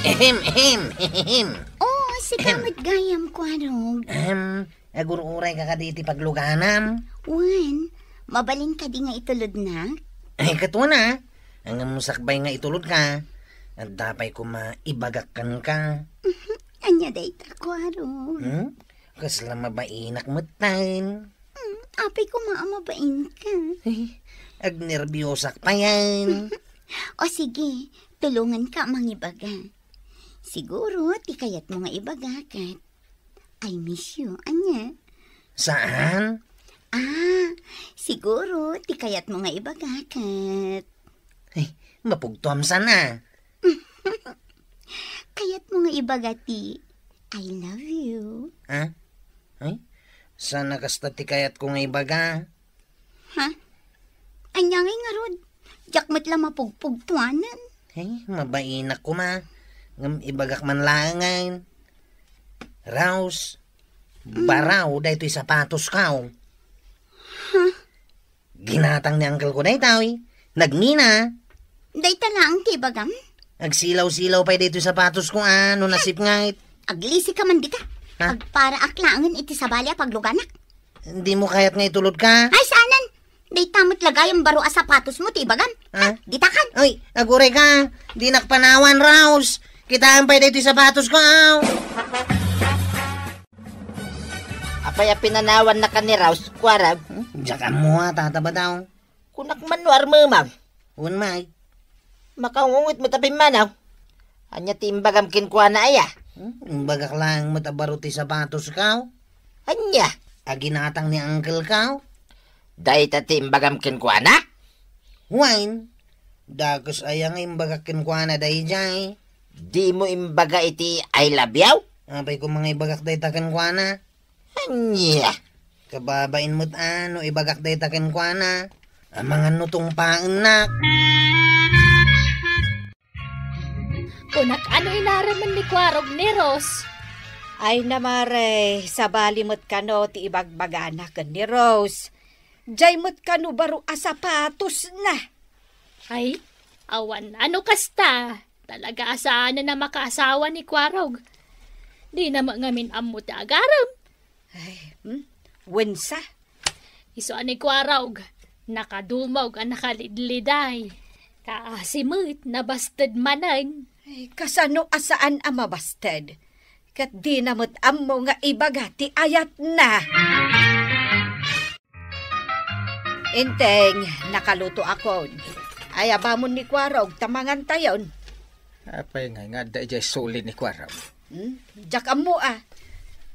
Ehem, ehem, ehem. Oh, sika met gayam, Kuarog. Ehem, agur-urayka kadi iti pagluganam? Wen, mabalin kadi nga itulodnak? Ay, ket wen a. Ngem sakbay nga itulodka, adda pay koma ibagak kenka. Ania dayta, Kuarog? Hmm? Kasla mabainak metten. Hmm, apay koma a mabainka? Agnerbiosak payen. O sige, tulonganka a mangibaga. Siguro, ti kayatmo nga ibaga ket, "I miss you," ania? Saan? Ah, siguro, ti kayatmo nga ibaga ket, ay, mapugtoam sana. Kayatmo nga ibaga ti, "I love you." Ha? Ay, sana kasta ti kayatko nga ibaga. Ha? Ania ngay ngarud? Diak met la mapugpugtuanan. Ay, mabainak koma. Ngem ibagak man laengen. Rose, mm, baraw daytoy sapatosko. Ha? Ginatang ni uncle ko daytoy. Nagmina. Dayta laeng ti ibagam? Agsilaw-silaw pay daytoy sapatosko, a, no nasipnget. Aglisika man dita. Ha? Agparaak laengen iti sabali a pagluganak. Dimo kayat nga itulodka? Ay, saanen. Dayta met la gayam baro a sapatosmo ti ibagam. Ha? Ha? Ditakan. Uy, agurayka. Dinak panawan, Rose. Kitaem pay daytoy sapatosko, aw. Apay a pinanawannaka ni Rose, Kuarog? Hmm? Diak ammo a, Tata Badaw. Kunak man no armemam. Wen, may. Makaungit met a pimmanaw. Ania ti imbagam kenkuana, aya? Hmm? Imbagak laeng met a baro ti sapatosko. Ania? A ginatang ni uncle ko. Dayta ti imbagam kenkuana? Wen. Dakes aya nga imbagak kenkuana daydiay? Dimo imbaga iti "I love you"? Apay koma nga ibagak dayta kenkuana? Ania? Kababain met a no ibagak dayta kenkuana. Amangan no tungpaennak. Kunak a no inaramem ni Kuarog ni Rose. Ay, namare, sabali met kano ti ibagbagana ken ni Rose. Diay met kano baro a sapatosna. Ay, awan a no kasta. Talaga a saanen a makaasawa ni Kuarog. Dina met ngamin ammo ti agarem. Ay, hmm? Wensa? Isu a ni Kuarog, nakadumog a nakalidliday. Kaasi met, nabasted manen. Ay, kasano a saan a mabasted? Ket dina met ammo nga ibaga ti ayatna. Enteng, nakalutoakon. Ayabamon ni Kuarog ta mangantayon. Apay ngay nga adda idiay suli ni Kuarog? Hmm? Diak ammo a.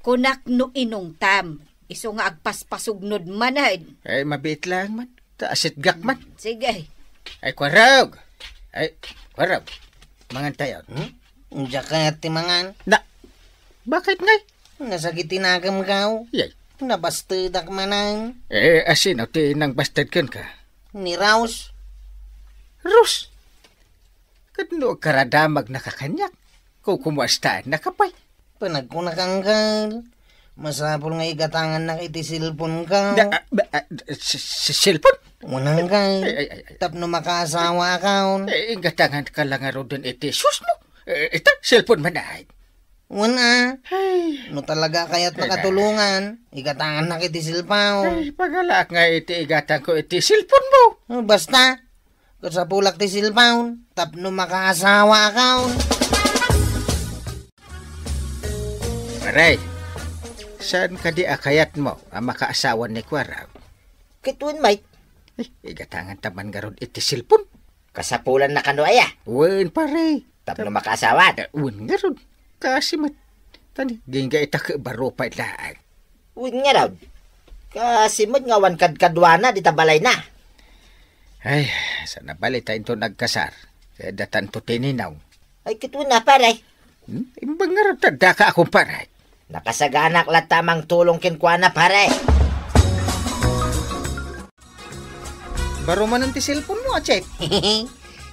Kunak no inungtam. Isu nga agpaspasugnod manen. Ay, mabiit laeng man. Ta asitgak man. Sige. Ay, Kuarog! Ay, Kuarog! Mangantayon. Hmm? Diak kayat ti mangan. Na, bakit ngay? Nasakit ti nakemko. Yay. Nabastedak manen. Eh, asino ti nangbasted kenka? Ni Rose. Rose? Ket no agkaradamak na kaniak, kukumastaennaka pay. Panagkunak, Angkel. Masapul nga igatangannak iti cellphone-ko. Da, ah, ba, ah, si, si cellphone? Wen, Angkel. Ay, ay, ay, ay. Tapno makaasawaakon. Eh, igatanganka la ngaruden iti sus mo. Eh, ita, cellphone man ay. Wen a. Ay. No talaga kayat makatulongan, igatangannak iti cellphone. Ay, pagalaak nga iti igatangko iti cellphone mo. Oh, basta. Kasapulak ti cellphone, tapno makaasawaakon. Pare, saan kadi a kayatmo a makaasawa ni Kuarog? Ket wen, Mike. Eh, igatanganta man ngarud iti cellphone. Kasapulanna kano aya? Wen, pare. Tapno makaasawa? Eh, wen ngarud. Kasi met. Tani, gingga ita ket baro pay laeng. Wen ngarud. Kasi met nga awan kadkaduana dita balayna. Ay, saan a bali ta inton agkasar. Kaya datanto ti ninong. Ay, ket wen a, pare. Hmm? Imbag ngarud ta daka a kumpare. Nakasaganak latta a mangtulong kenkuana, pare. Baro manen ti cellphone mo, a Chep?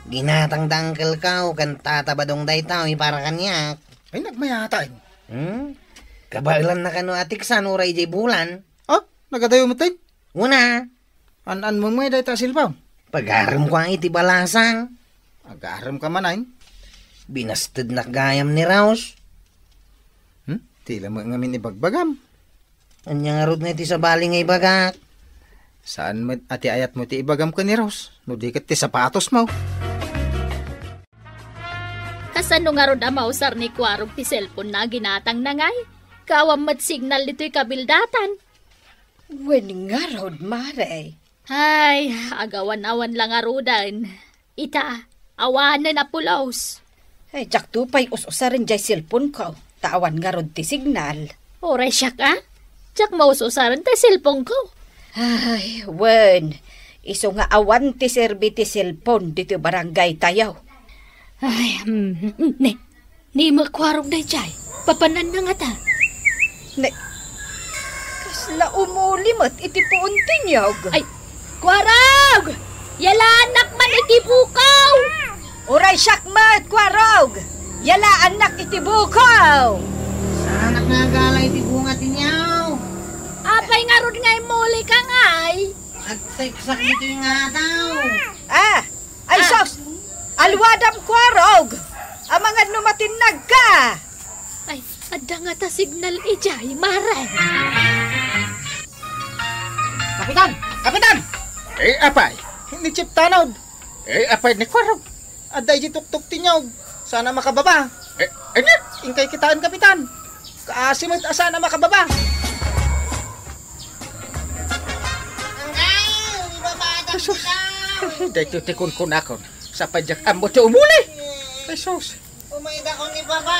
Ginatang da uncle ko ken tata Badong daytoy para kaniak. Ay, nagmayatan. Hmm? Kabaelanna kano a teksan uray idiay bulan? Ah, nagadayo met, eh? Una. An-anmo met dayta a cellphone? Pagarem ko iti balasang. Agarem ka man, ay? Binastednak gayam ni Rose. Hmm? Ti la met ngamin ibagbagam. Ania ngarud nga iti sabali nga ibagak? Saan met a ti ayatmo ti ibagam ken ni Rose, no di ket ti sapatos mo? Kasano ngarud a mausar ni Kuarog ti cellphone na ginatangna ngay? Kaawan met signal ditoy kabildatan. Wen ngarud, Mare. Ay, agawan-awan la ngaruden. Ita, awanen a pulos. Ay, diakto pay us-usaren diay cellphone ko, ta awan ngarud ti signal. Uray siak a, diak maus-usaren ti cellphone ko. Ay, wen, isu nga awan ti serbi ti cellphone ditoy barangay tayo. Ay, mm, mm, ne, Ni Kuarog daydiay, papananna ngata. Ne, kasla umuli met iti puon ti niyog. Ay, Kuarog! Yalaannak man iti bukaw! Uray siak met, Kuarog! Yalaannak iti bukaw! Saanak nga agala iti bunga ti niyog. Apay ngarud nga imuli ka ngay? Agteksak iti nga tao. Ah! Ay, ah, sus! Alwadam, Kuarog! Amangan no matinnag ka! Ay, adda ngata signal idiay, Mare. Kapitan! Kapitan! Eh, apay, ni Chief Tanod. Eh, apay ni Kuarog. Adda iti tuktok ti niyog. Saan a makababa. Eh, ania? Inkay kitaen, Kapitan. Kaasi met a saan a makababa. Anggaw, ibabadak Jesus. Daytoy ti kunkunakon. Sapay diak ammo ti umuli. Jesus. Umaydakon ni Baba.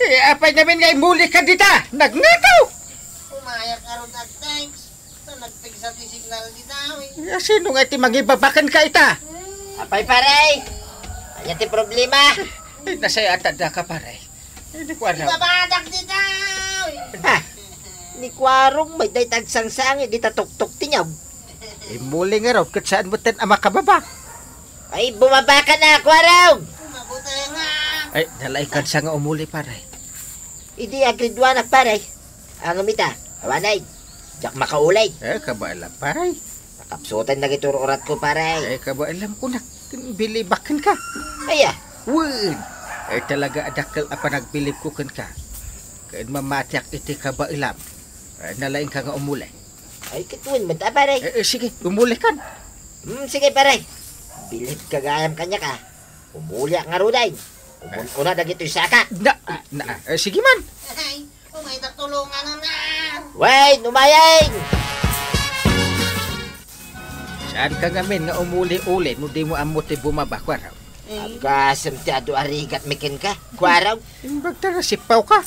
Eh, apay ngamin nga imuli ka dita? Nagngataw! Umayak ngarud ag-text. Ta nagpigsa ti signal dita, eh. Eh, sino nga ti mangibabaken ka ita? Apay, pare. Ania ti problema? Eh, nasayatan da ka, pare. Ay, di ko aram. Ibabadak dita! Ah, ni Kuarog, may dayta agsangsangi, dita tuktok ti niyog. Imuli ngarud, ket saan metten a makababa. Ay, bumaba ka na, Kuarog! Mabuti nga! Ay, nalaing kansa nga umuli, pare. Idi agriduanak, pare. Angem ita, awanay. Diak makaulay. Eh, kabaelam, pare. Nakapsutan dagiti ur-uratko, pare. Ay, kabaelam ko na. Bilibak kenka. Aya? Wen. Ay, talaga a dakkel a panagbilibko kenka. Ken mamatiak iti kabaelam. Ay, nalaing ka nga umuli. Ay, ket wen met a, pare. Eh, eh, sige, umuli kan. Hmm, sige, pare. Bilib ka gayam kaniak, ah. Umuliak ngaruden. Umun-una dagitoy sakak. Na, na, eh, sige man. Ay, umaydak tulongan na. Wen, umayeng! Saanka ngamin nga umuli-uli no dimo ammo ti bumaba, Kuarog? Eh. Agasem ti adu a rigatmi kenka, Kuarog. Imbag ta nasipawka.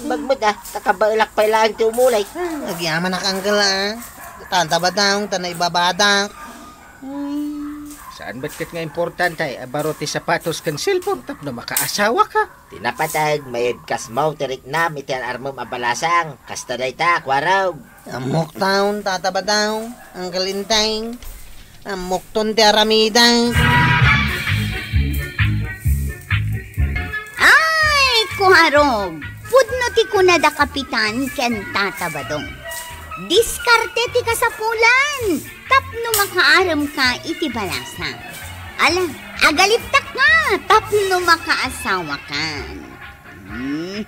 Imbag met, ah, ta kabaelak pay laeng ti umuli. Ah, agyamanak, Uncle, ah. Tatabadak, ta naibabadak. Hmm. Saan met ket nga importante a baro ti sapatos ken cellphone tapno makaasawaka? Ti napateg, maibkasmo ti riknam iti ar-armem a balasang. Kasta dayta, Kuarog. Ammok taon, Tatabadak, Uncle Enteng. Ammokton ti aramidek. Ay, Kuarog! Pudno ti kunada Kapitan ken Tata Badong. Diskarte ti kasapulan tapno makaaremka iti balasang. Ala, agalibtakka tapno makaasawakan. Mhm.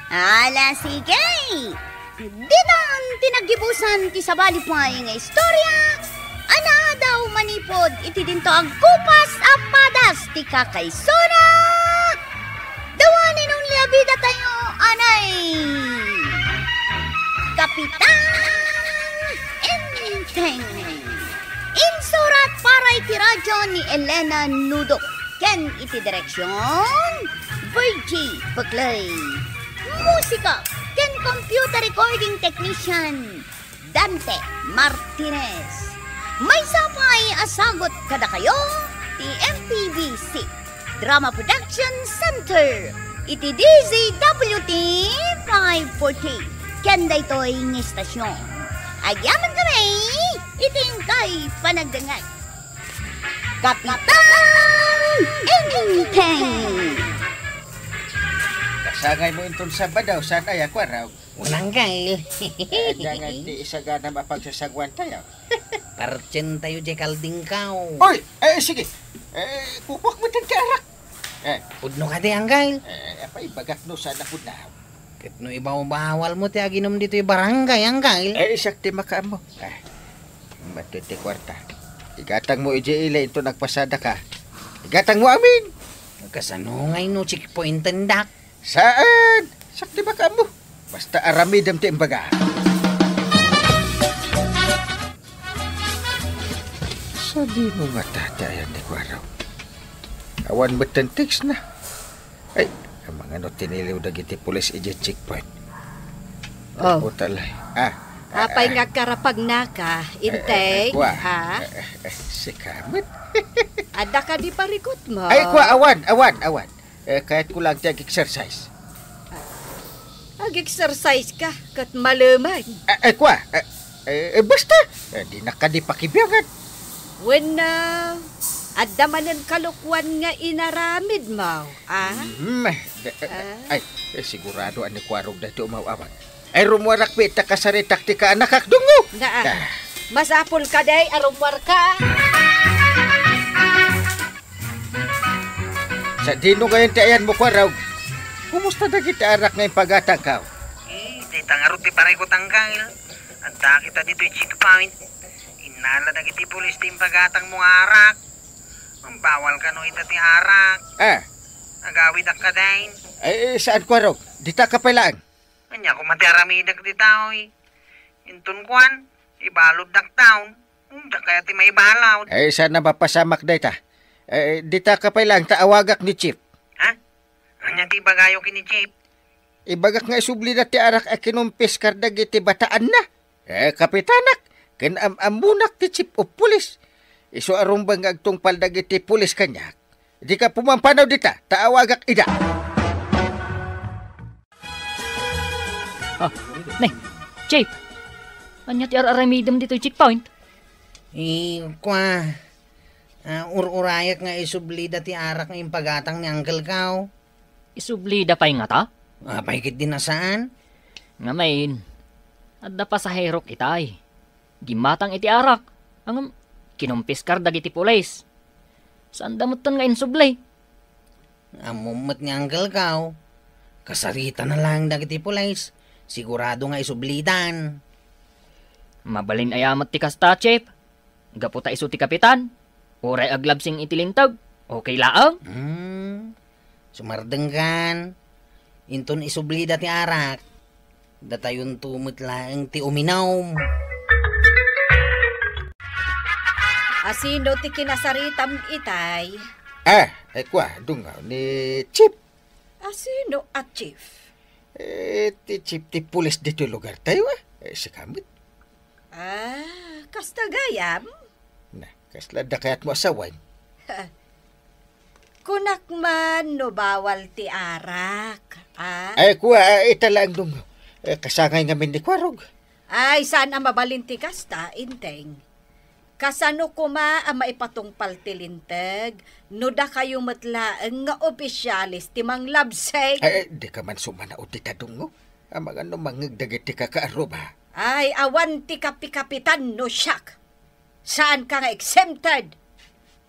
Ala, sige! Ditan ti naggibusan ti sabali pay nga istorya a naadaw manipud iti dinto agkupas a padas ti kakaisuna. The one and only a bidatayo, anay, Kapitan Enteng. Insurat para iti radyo ni Elena Nudok ken iti direksyon, Virgie Peclay. Musika ken computer recording technician, Dante Martinez. Maysa pay a sagut kadakayo ti M P B C Drama Production Center iti D Z W T five forty ken daytoy nga istasyon. Agyamankami iti inkay panagdengngeg. Kapitan Enteng! Kasangaymo inton Sabado, saan aya, Kuarog? Unang kail. Ania ngay ti isaganam a pagsasaguantayo? Partsentayo diay kaldingkaw. Oy! Eh, sige. Eh, kukuak met ti arak. Eh. Pudno kadi, Uncle? Eh, apay, ibagak no saan a pudno. Ket no ibawbawalmo ti aginum ditoy barangay, Uncle? Eh, siak ti makaammo. Ah, mati ti kuarta. Igatangmo idiay ili inton agpasadaka. Igatangmo amin. Kasano ngay no checkpointendak? Saan? Siak ti makaammo. Basta aramidem ti imbaga. Sadino ngata ti ayan ni Kuarog? Awan met ten text na. Ay, amangan no tiniliw dagiti pulis idiay checkpoint. Oh. Puta la. Ah, apay ah, nga ah. Agkarapagnaka, eh, eh, Inteng, eh, kua. Ha? Eh, eh, eh, sika met. Adda kadi parikutmo? Ay, kua, awan, awan, awan. Eh, kayatko lang ti ag-exercise. Ag-exercise ka, ket malumen. Eh, eh, kua, eh, eh, eh, basta, eh, dinak kadi pakibiangan. Wenno, adda manen kalokuan nga inaramidmo, ah? Mm, eh, eh, Ah? Ay, eh, sigurado a ni Kuarog daytoy umaw-awag. Ay, rummuarak pay ta kasaritak ti kaanakak, dungo! Naa. Ah. Masapul kadi a rummuarka. Sadino ngayen ti ayanmo, Kuarog? Kumusta dagiti arak nga impagatangko? Eh, dayta ngarud ti parikutko, Uncle. Adda kita ditoy checkpoint. Innala dagiti pulis ti impagatangmo nga arak. Bawal kano ita ti arak. Ah. Agawidak kadi. Eh, saan, Kuarog? Dita ka pay laeng. Ania koma ti aramidek dita, oy? Inton kuan, ibaluddak taon. Diak kayat ti maibalud. Eh, saan a mapasamak dayta? Eh, dita ka pay laeng ta awagak ni Chief. Ha? Ania ti ibagayo ken ni Chief? Ibagak nga isublida ti arak a kinumpiskar dagiti bataanna. Eh, kapitanak, ken am-ammonak ti Chief of Police. Isu a rumbeng nga agtungpal dagiti pulis kaniak. Dika pumampanaw dita, ta awagak ida. Ah, ne, Chief. Ania ti ar-aramidem ditoy checkpoint? Eh, kua, ah, ur-urayek nga isublida ti arak nga impagatang ni Uncle Kao. Isublida pay ngata? Apay ketdi a saan? Ngamin, adda pasaherok itay. Gimmatang iti arak, ngem kinumpiskar dagiti pulis. Saanda metten nga insubli. Ammom met ni Uncle Kao. Kasaritan na laeng dagiti pulis. Sigurado nga isublidan. Mabalin aya met ti kasta, Chief? Gapu ta isu ti kapitan, uray aglabsing iti linteg, Okay laeng? Hmm. Sumardengkan. Inton isublida ti arak, datayonto met laeng ti uminum. Asino ti kinasaritam itay? Ah, ay kua, dungaw ni Chief. Asino a chief? Eh, ti chief ti pulis ditoy lugartayo, ah. Eh, sika met. Ah, kasta gayam? Na, kasla adda kayatmo a sawen? Kunak man no bawal ti arak, ah? Ay, kua, ah, ita laeng dungaw. Eh, kasangay ngamin ni Kuarog. Ay, saan a mabalin ti kasta, Inteng. Kasano koma a maipatungpal ti linteg no dakayo met laeng nga opisyales ti manglabsek? Eh, eh, di ka man sumanaw dita dungaw. Amangan no mangngeg dagiti kakaarruba. Ay, awan ti kapikapitan no siak. Saanka nga exempted.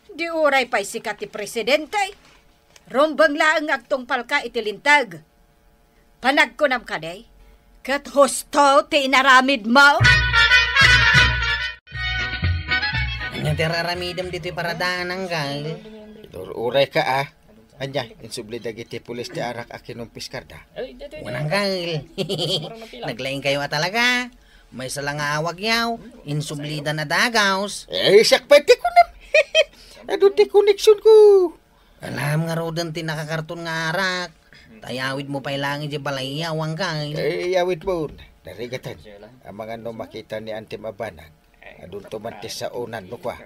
Di uray pay sika ti presidente. Rumbeng laeng nga agtungpalka iti linteg. Panagkunam kadi, ket husto ti inaramidmo? Ania ti raramidem ditoy paradanan, gal? Ur-, uray ka, ah. Ania, insubli dagiti pulis ti arak a kinumpiskarda? Wan, anggal. Naglaingkayo a talaga. Maysa la nga awagyaw, insublida na dagus. Eh, siak pay ti kunam. Adu ti koneksionko. Alam ngaruden ti nakakarton nga arak. Ta iyawidmo pay laeng idiay balayyo, anggal. Eh, iyawidmo. Narigaten. Amangan no makita ni Antem a banag. Adunto man ti saonan no kua.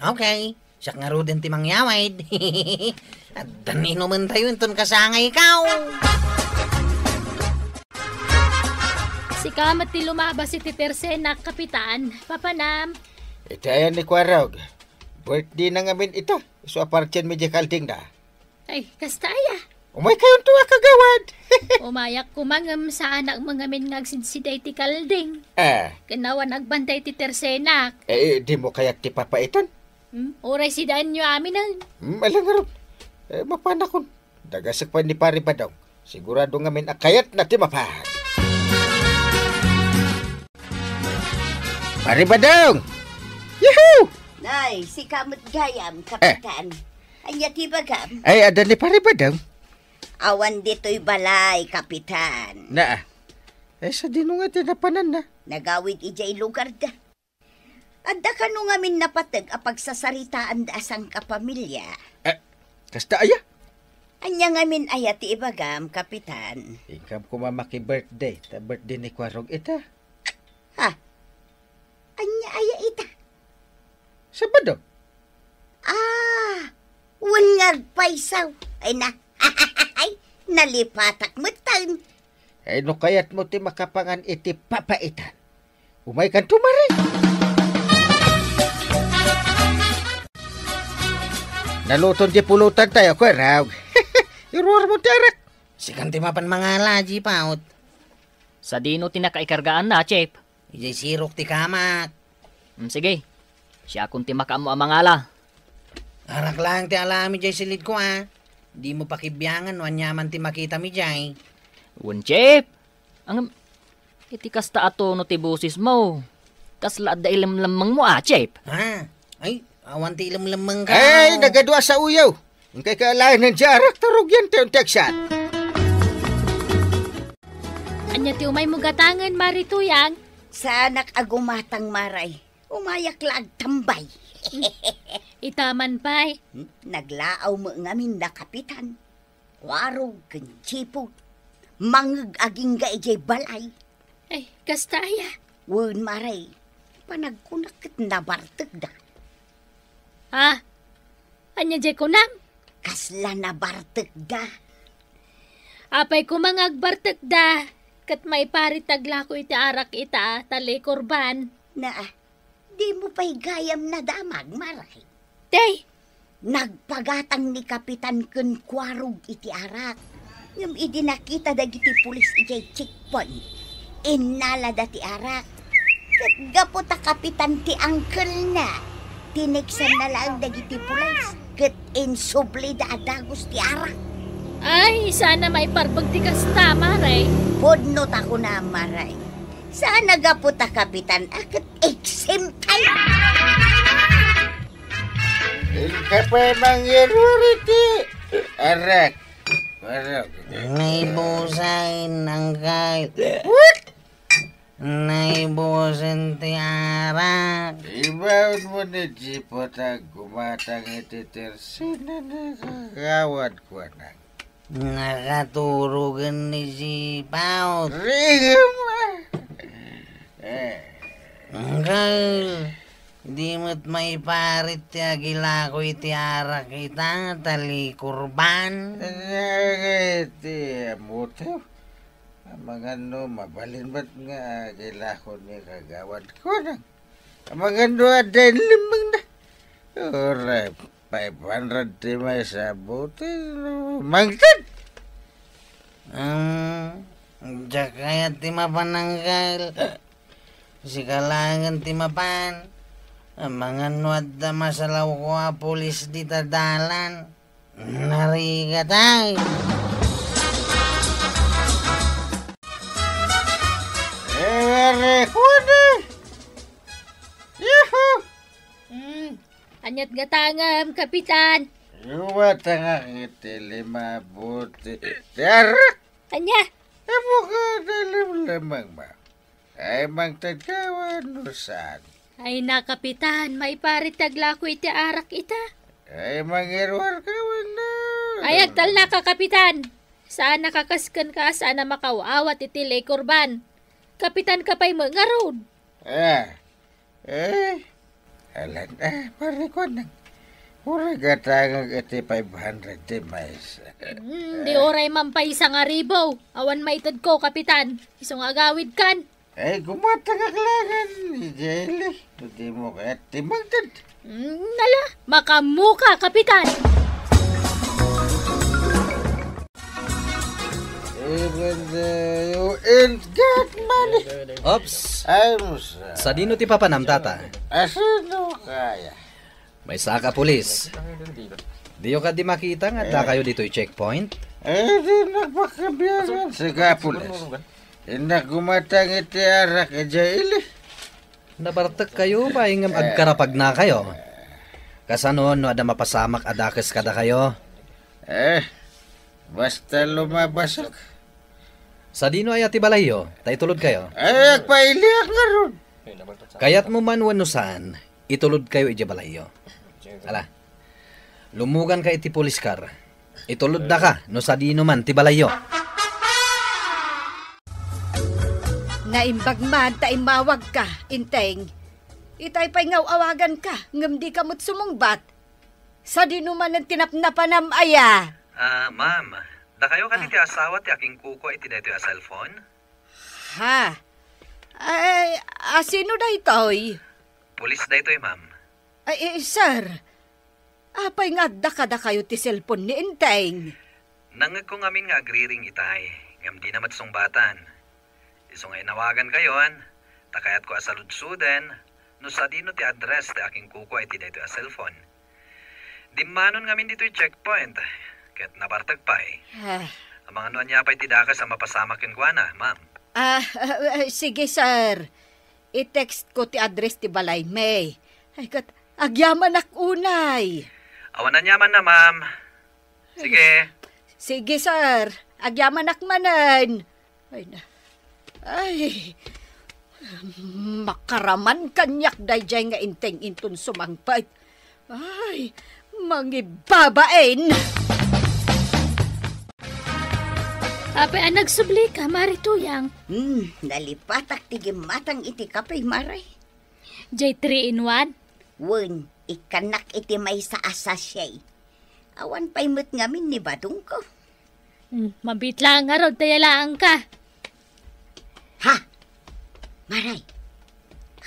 Okay. Siak ngaruden ti mangyawid. Addan inumentayo inton kasangaykaw. Sika met ti lumabas iti tersenak, Kapitan. Papanam. Iti ayan ni Kuarog. Birthday na ngamin ita. Isu a partienmi diay kaldingna. Ay, kasta aya. Umaykayonto a kagawad. Umayak koma ngem saanak met ngamin nga agsidsida iti kalding. Ah. Ken awan agbantay iti tersenak. Eh, eh, dimo kayat ti papaitan? Hmm? Uray sidaanyo aminen. Hmm, ala ngarud. Eh, mapanakon. Dagasek pay ni Pari Badong. Sigurado ngamin a kayatna ti mapan. Pari Badong! Yahoo! Nay, sika met gayam, Eh. Kapitan. Ania ti ibagam? Ay, adda ni Pari Badong? Awan ditoy balay, Kapitan. Naa. Ay, sadino nga ti napananna? Nagawid idiay lugarda. Adda kano ngamin napateg a pagsasaritaanda a sangkapamilya? Eh, kasta aya? Ania ngamin aya ti ibagam, Kapitan? Inkam koma maki-birthday, ta birthday ni Kuarog ita. Ha? Ania aya ita? Sabado. Ah, wen nga agpayso. Ay na, ay, nalipatak metten. Ay, no kayatmo ti makapangan iti papaitan, umaykanto, Mare. Naluton ti pulutan tayo, Kuarog. Iruar mo ti arak. Sikan ti mapan mangala, Jipaut. Sadino ti nakaikargaanna, Chief? Idiay sirok ti kamak. Mm, sige. Siakon ti makaammo a mangala. Arak laeng ti alam idiay silidko, a. Dimo pakibiangan no aniaman ti makitam idiay. Wen, Chief. Ngem, iti kasta a tono ti bosesmo, kasla adda ilemlemmengmo, a, Chief? Ha? Ay, awan ti ilemlemmengko. Ay, nagadu a saoyo. Inkay kaalayan ti arak, ta rugian tayo ti agsat. Ania ti umaymo gatangen, Mari Tuyang? Saanak a gumatang, Mare. Umayak la agtambay. Ita man pay. Hmm? Naglaaw met ngamin da Kapitan, Kuarog ken Jipaut. Mangngeg agingga idiay balay. Ay, kasta aya? Wen, Mare. Panagkunak ket nabartekda. Ah, ania diay kunam? Kasla nabartekda. Apay koma nga agbartekda, ket maiparit ti aglako iti arak ita, ta liquor ban. Naa, dimo pay gayam nadamag, Mare. Tay! Nagpagatang ni Kapitan ken Kuarog iti arak. Ngem idi nakita dagiti pulis idiay checkpoint, innalada ti arak. Ket gapu ta Kapitan ti angkelna, tiniksanna laeng dagiti pulis ket insublida a dagus ti arak. Ay, saan a maiparbeng ti kasta, Mare. Pudno ta kunam, Mare. Saan a gapu ta Kapitan a ket exempted. Inka pay mangirurit ti arak. Arak. Naibusan, Uncle. What? Naibusan ti arak. Ibaon mo ni Jipot a gumatang iti tersina ni kagawad ko, anak. Nakaturogen ni Sipaw. Rigom, ah. Eh. Uncle, di met maiparit ti agilako iti arak ita, ta likurban. Ania ngay ti amotayo? Amangan no mabalin met nga agilako ni kagawad ko, nang. Amangan no adda inlemmengna. Uray, five hundred ti maysa a bote, no, mangted. Hmm, diak kayat ti mapan, Uncle. Sika laengen ti mapan. Amangan no adda masalawko a pulis dita dalan. Narigat, ay. Ere, kuda. Yuhu! Hmm, aniat gatangem, Kapitan? Gumatangak iti lima a bote ti arak. Ania? Ammok a nalemlemang, ma. Ay, mangted ka wenno saan? Ay na, Kapitan, maiparit ti aglako iti arak ita. Ay, mangiruar ka wenno? Ay, agtalnaka, Kapitan. Saan a kakasken ka, saan a makaw-awat iti likurban. Kapitan ka pay met ngarud. Ah, eh, alan, ah, parikuan nang. Uray gatangek iti five hundred ti maysa. Hmm, di uray man pay sangaribu. Awan maitedko, Kapitan. Isu nga agawidkan. Ay, gumatangak laengen, Jelly. Dimo kayat ti mangted. Hmm, nala, makaammoka, Kapitan. Even though you ain't got money. Oops. I'm sorry. Sadino ti papanam, tata? Asino kaya? Maysaka pulis. Diyo kadi makita nga adda kayo ditoy checkpoint? Eh, di nagpakabiangan. Sika, pulis. Innak gumatang iti arak idiay ili. Nabartek kayo, baay ngem agkarapagna kayo. Kasano no adda mapasamak a dakes kadakayo? Eh, basta lumabasok. Sadino aya ti balayyo? Ta itulod kayo. Ay, agpailiak ngarud. Kayatmo man wenno saan, itulod kayo idiay balayyo. Ala, lumugan ka iti police car. Itulod daka no sadino man ti balayyo. Naimbag man ta immawagka, Enteng. Itay pay nga aw-awaganka, ngem dika met sumungbat. Sadino manen ti napnapanam aya? Ah, ma'am, dakayo kadi ti asawa ti akinkukua iti daytoy a cellphone? Ha? Ay, a, sino daytoy? Pulis daytoy, ma'am. Ay, eh, sir, apay nga adda kadakayo ti cellphone ni Enteng? Nangngegko ngamin nga agriring itay, ngem dina met sungbatan. Isu nga inawagan kayon, ta kayatko a saludsoden no sadino ti address ti akinkukua iti daytoy a cellphone. Dimmanon ngamin ditoy checkpoint, ket nabartek pay. Ah. Amangan no ania pay ti dakes a mapasamak kenkuana, ma'am. Ah, ah, ah, sige, sir. I-text ko ti address ti balaymi. Ay, ket agyamanak unay. Awan aniamanna, ma'am. Sige. Sige, sir. Agyamanak manen. Ay na. Ay. Makaraman kaniak daydiay nga Enteng inton sumangpet. Ay, mangibabain. Apay a nagsublika, Mari Tuyang? Hmm, nalipatak ti gimmatang iti kape, Mari. Jay three in one? Wen, ikkannak iti maysa a sachet. Awan pay met ngamin ni badongko. Hmm, mabitla ngarud ta yalaangka. Ha? Maray,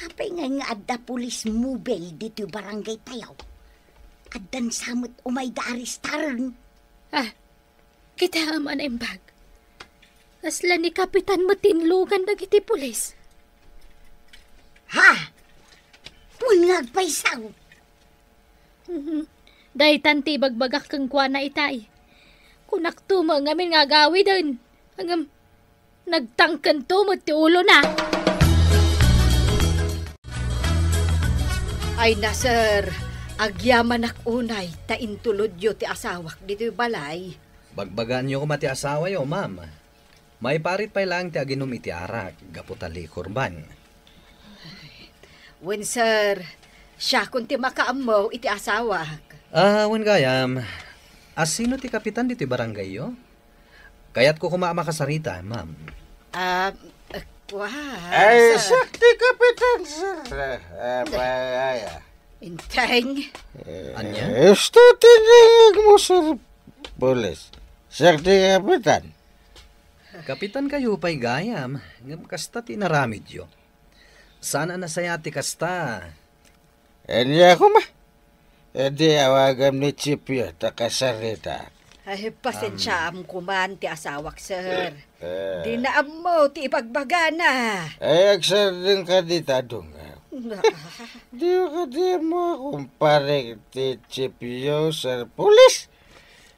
apay ngay nga adda police mobile ditoy barangay tayo? Addan sa met umay da arestaren. Ah, kita man imbag. Kasla ni Kapitan met ti inlugan dagiti pulis. Ha? Wen nga agpaysaw. Mhm. Daytan ti ibagbagak kenkuana itay. Kunakto met ngamin nga agawiden. Ngem, nagtangkento met ti ulona. Ay na, sir. Agyamanak unay ta intulodyo ti asawak ditoy balay. Bagbagaanyo koma ti asawayo, ma'am. Maiparit pay laeng ti aginom iti arak gapu ta likurban. Wen, sir, siakon ti makaammo iti asawak. Ah, wen gayam, asino ti kapitan ditoy barangayyo? Kayatko koma a makasarita, ma'am. Ah, eh, kua, Ay, sir. Siak ti kapitan, sir. Eh, eh, ay, ay, ah. Inteng. Eh, Ania? Isu ti nangngegmo, sir, pulis. Siak ti kapitan. Kapitan kayo pay gayam, ngem kasta ti inaramidyo. Saan a nasayaat ti kasta. Ania koma? Idi awagam ni chiefyo ta kasarita. Ay, pasensiaam koman ti asawak, sir. Eh. Di naammo ti ibagbagana. Ay, agsardeng kadi ta dungaw. Na- Di kadi mo, kumpare, ti chiefyo, sir pulis.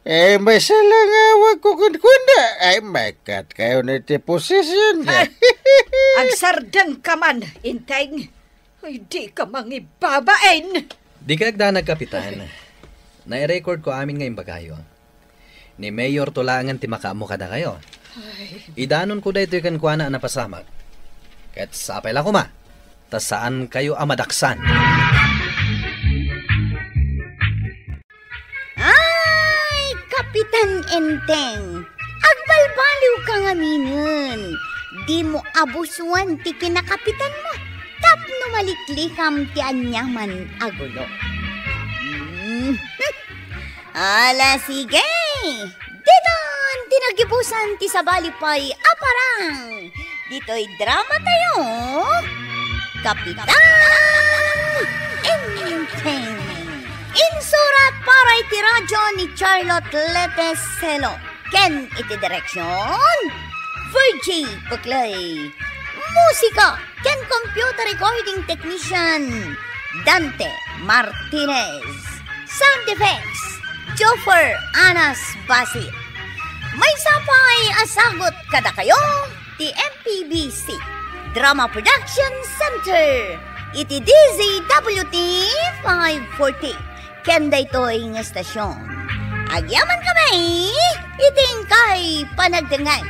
Eh, may salangawag ko kunkunna. Ay, maikat kayo ni ti posisyon niya. Agsardeng ka man, Inteng. Ay, di ka mangibabain! Di ka agdanag, Kapitan. Nai-record ko amin nga imbagayo. Ni Mayor to laengen ti makaammo kadakayo. Ay. Idanon ko daytoy kenkuana a napasamak. Ket sapay la koma, ta saan kayo a madaksan. Ay, Kapitan Enteng, agbalbaliw ka ngaminen. Di mo abusuan ti kinakapitan mo tapno maliklikam ti aniaman a gulo. Hmm. Ala, sige. Ditan ti nagibusan ti sabali pay a parang. Ditoy drama tayo, Kapitan Enteng. Insurat para iti radyo ni Charlotte Leteselo. Ken iti direksyon, Virgie Puclay. Musika ken computer recording technician, Dante Martinez. Sound effects, Joffer Anas Basit. Maysa pay a sagut kadakayo ti M P B C Drama Production Center iti D Z W T five forty. Ken daytoy nga estasyon, agyaman kami iti inkay panagdengngeg.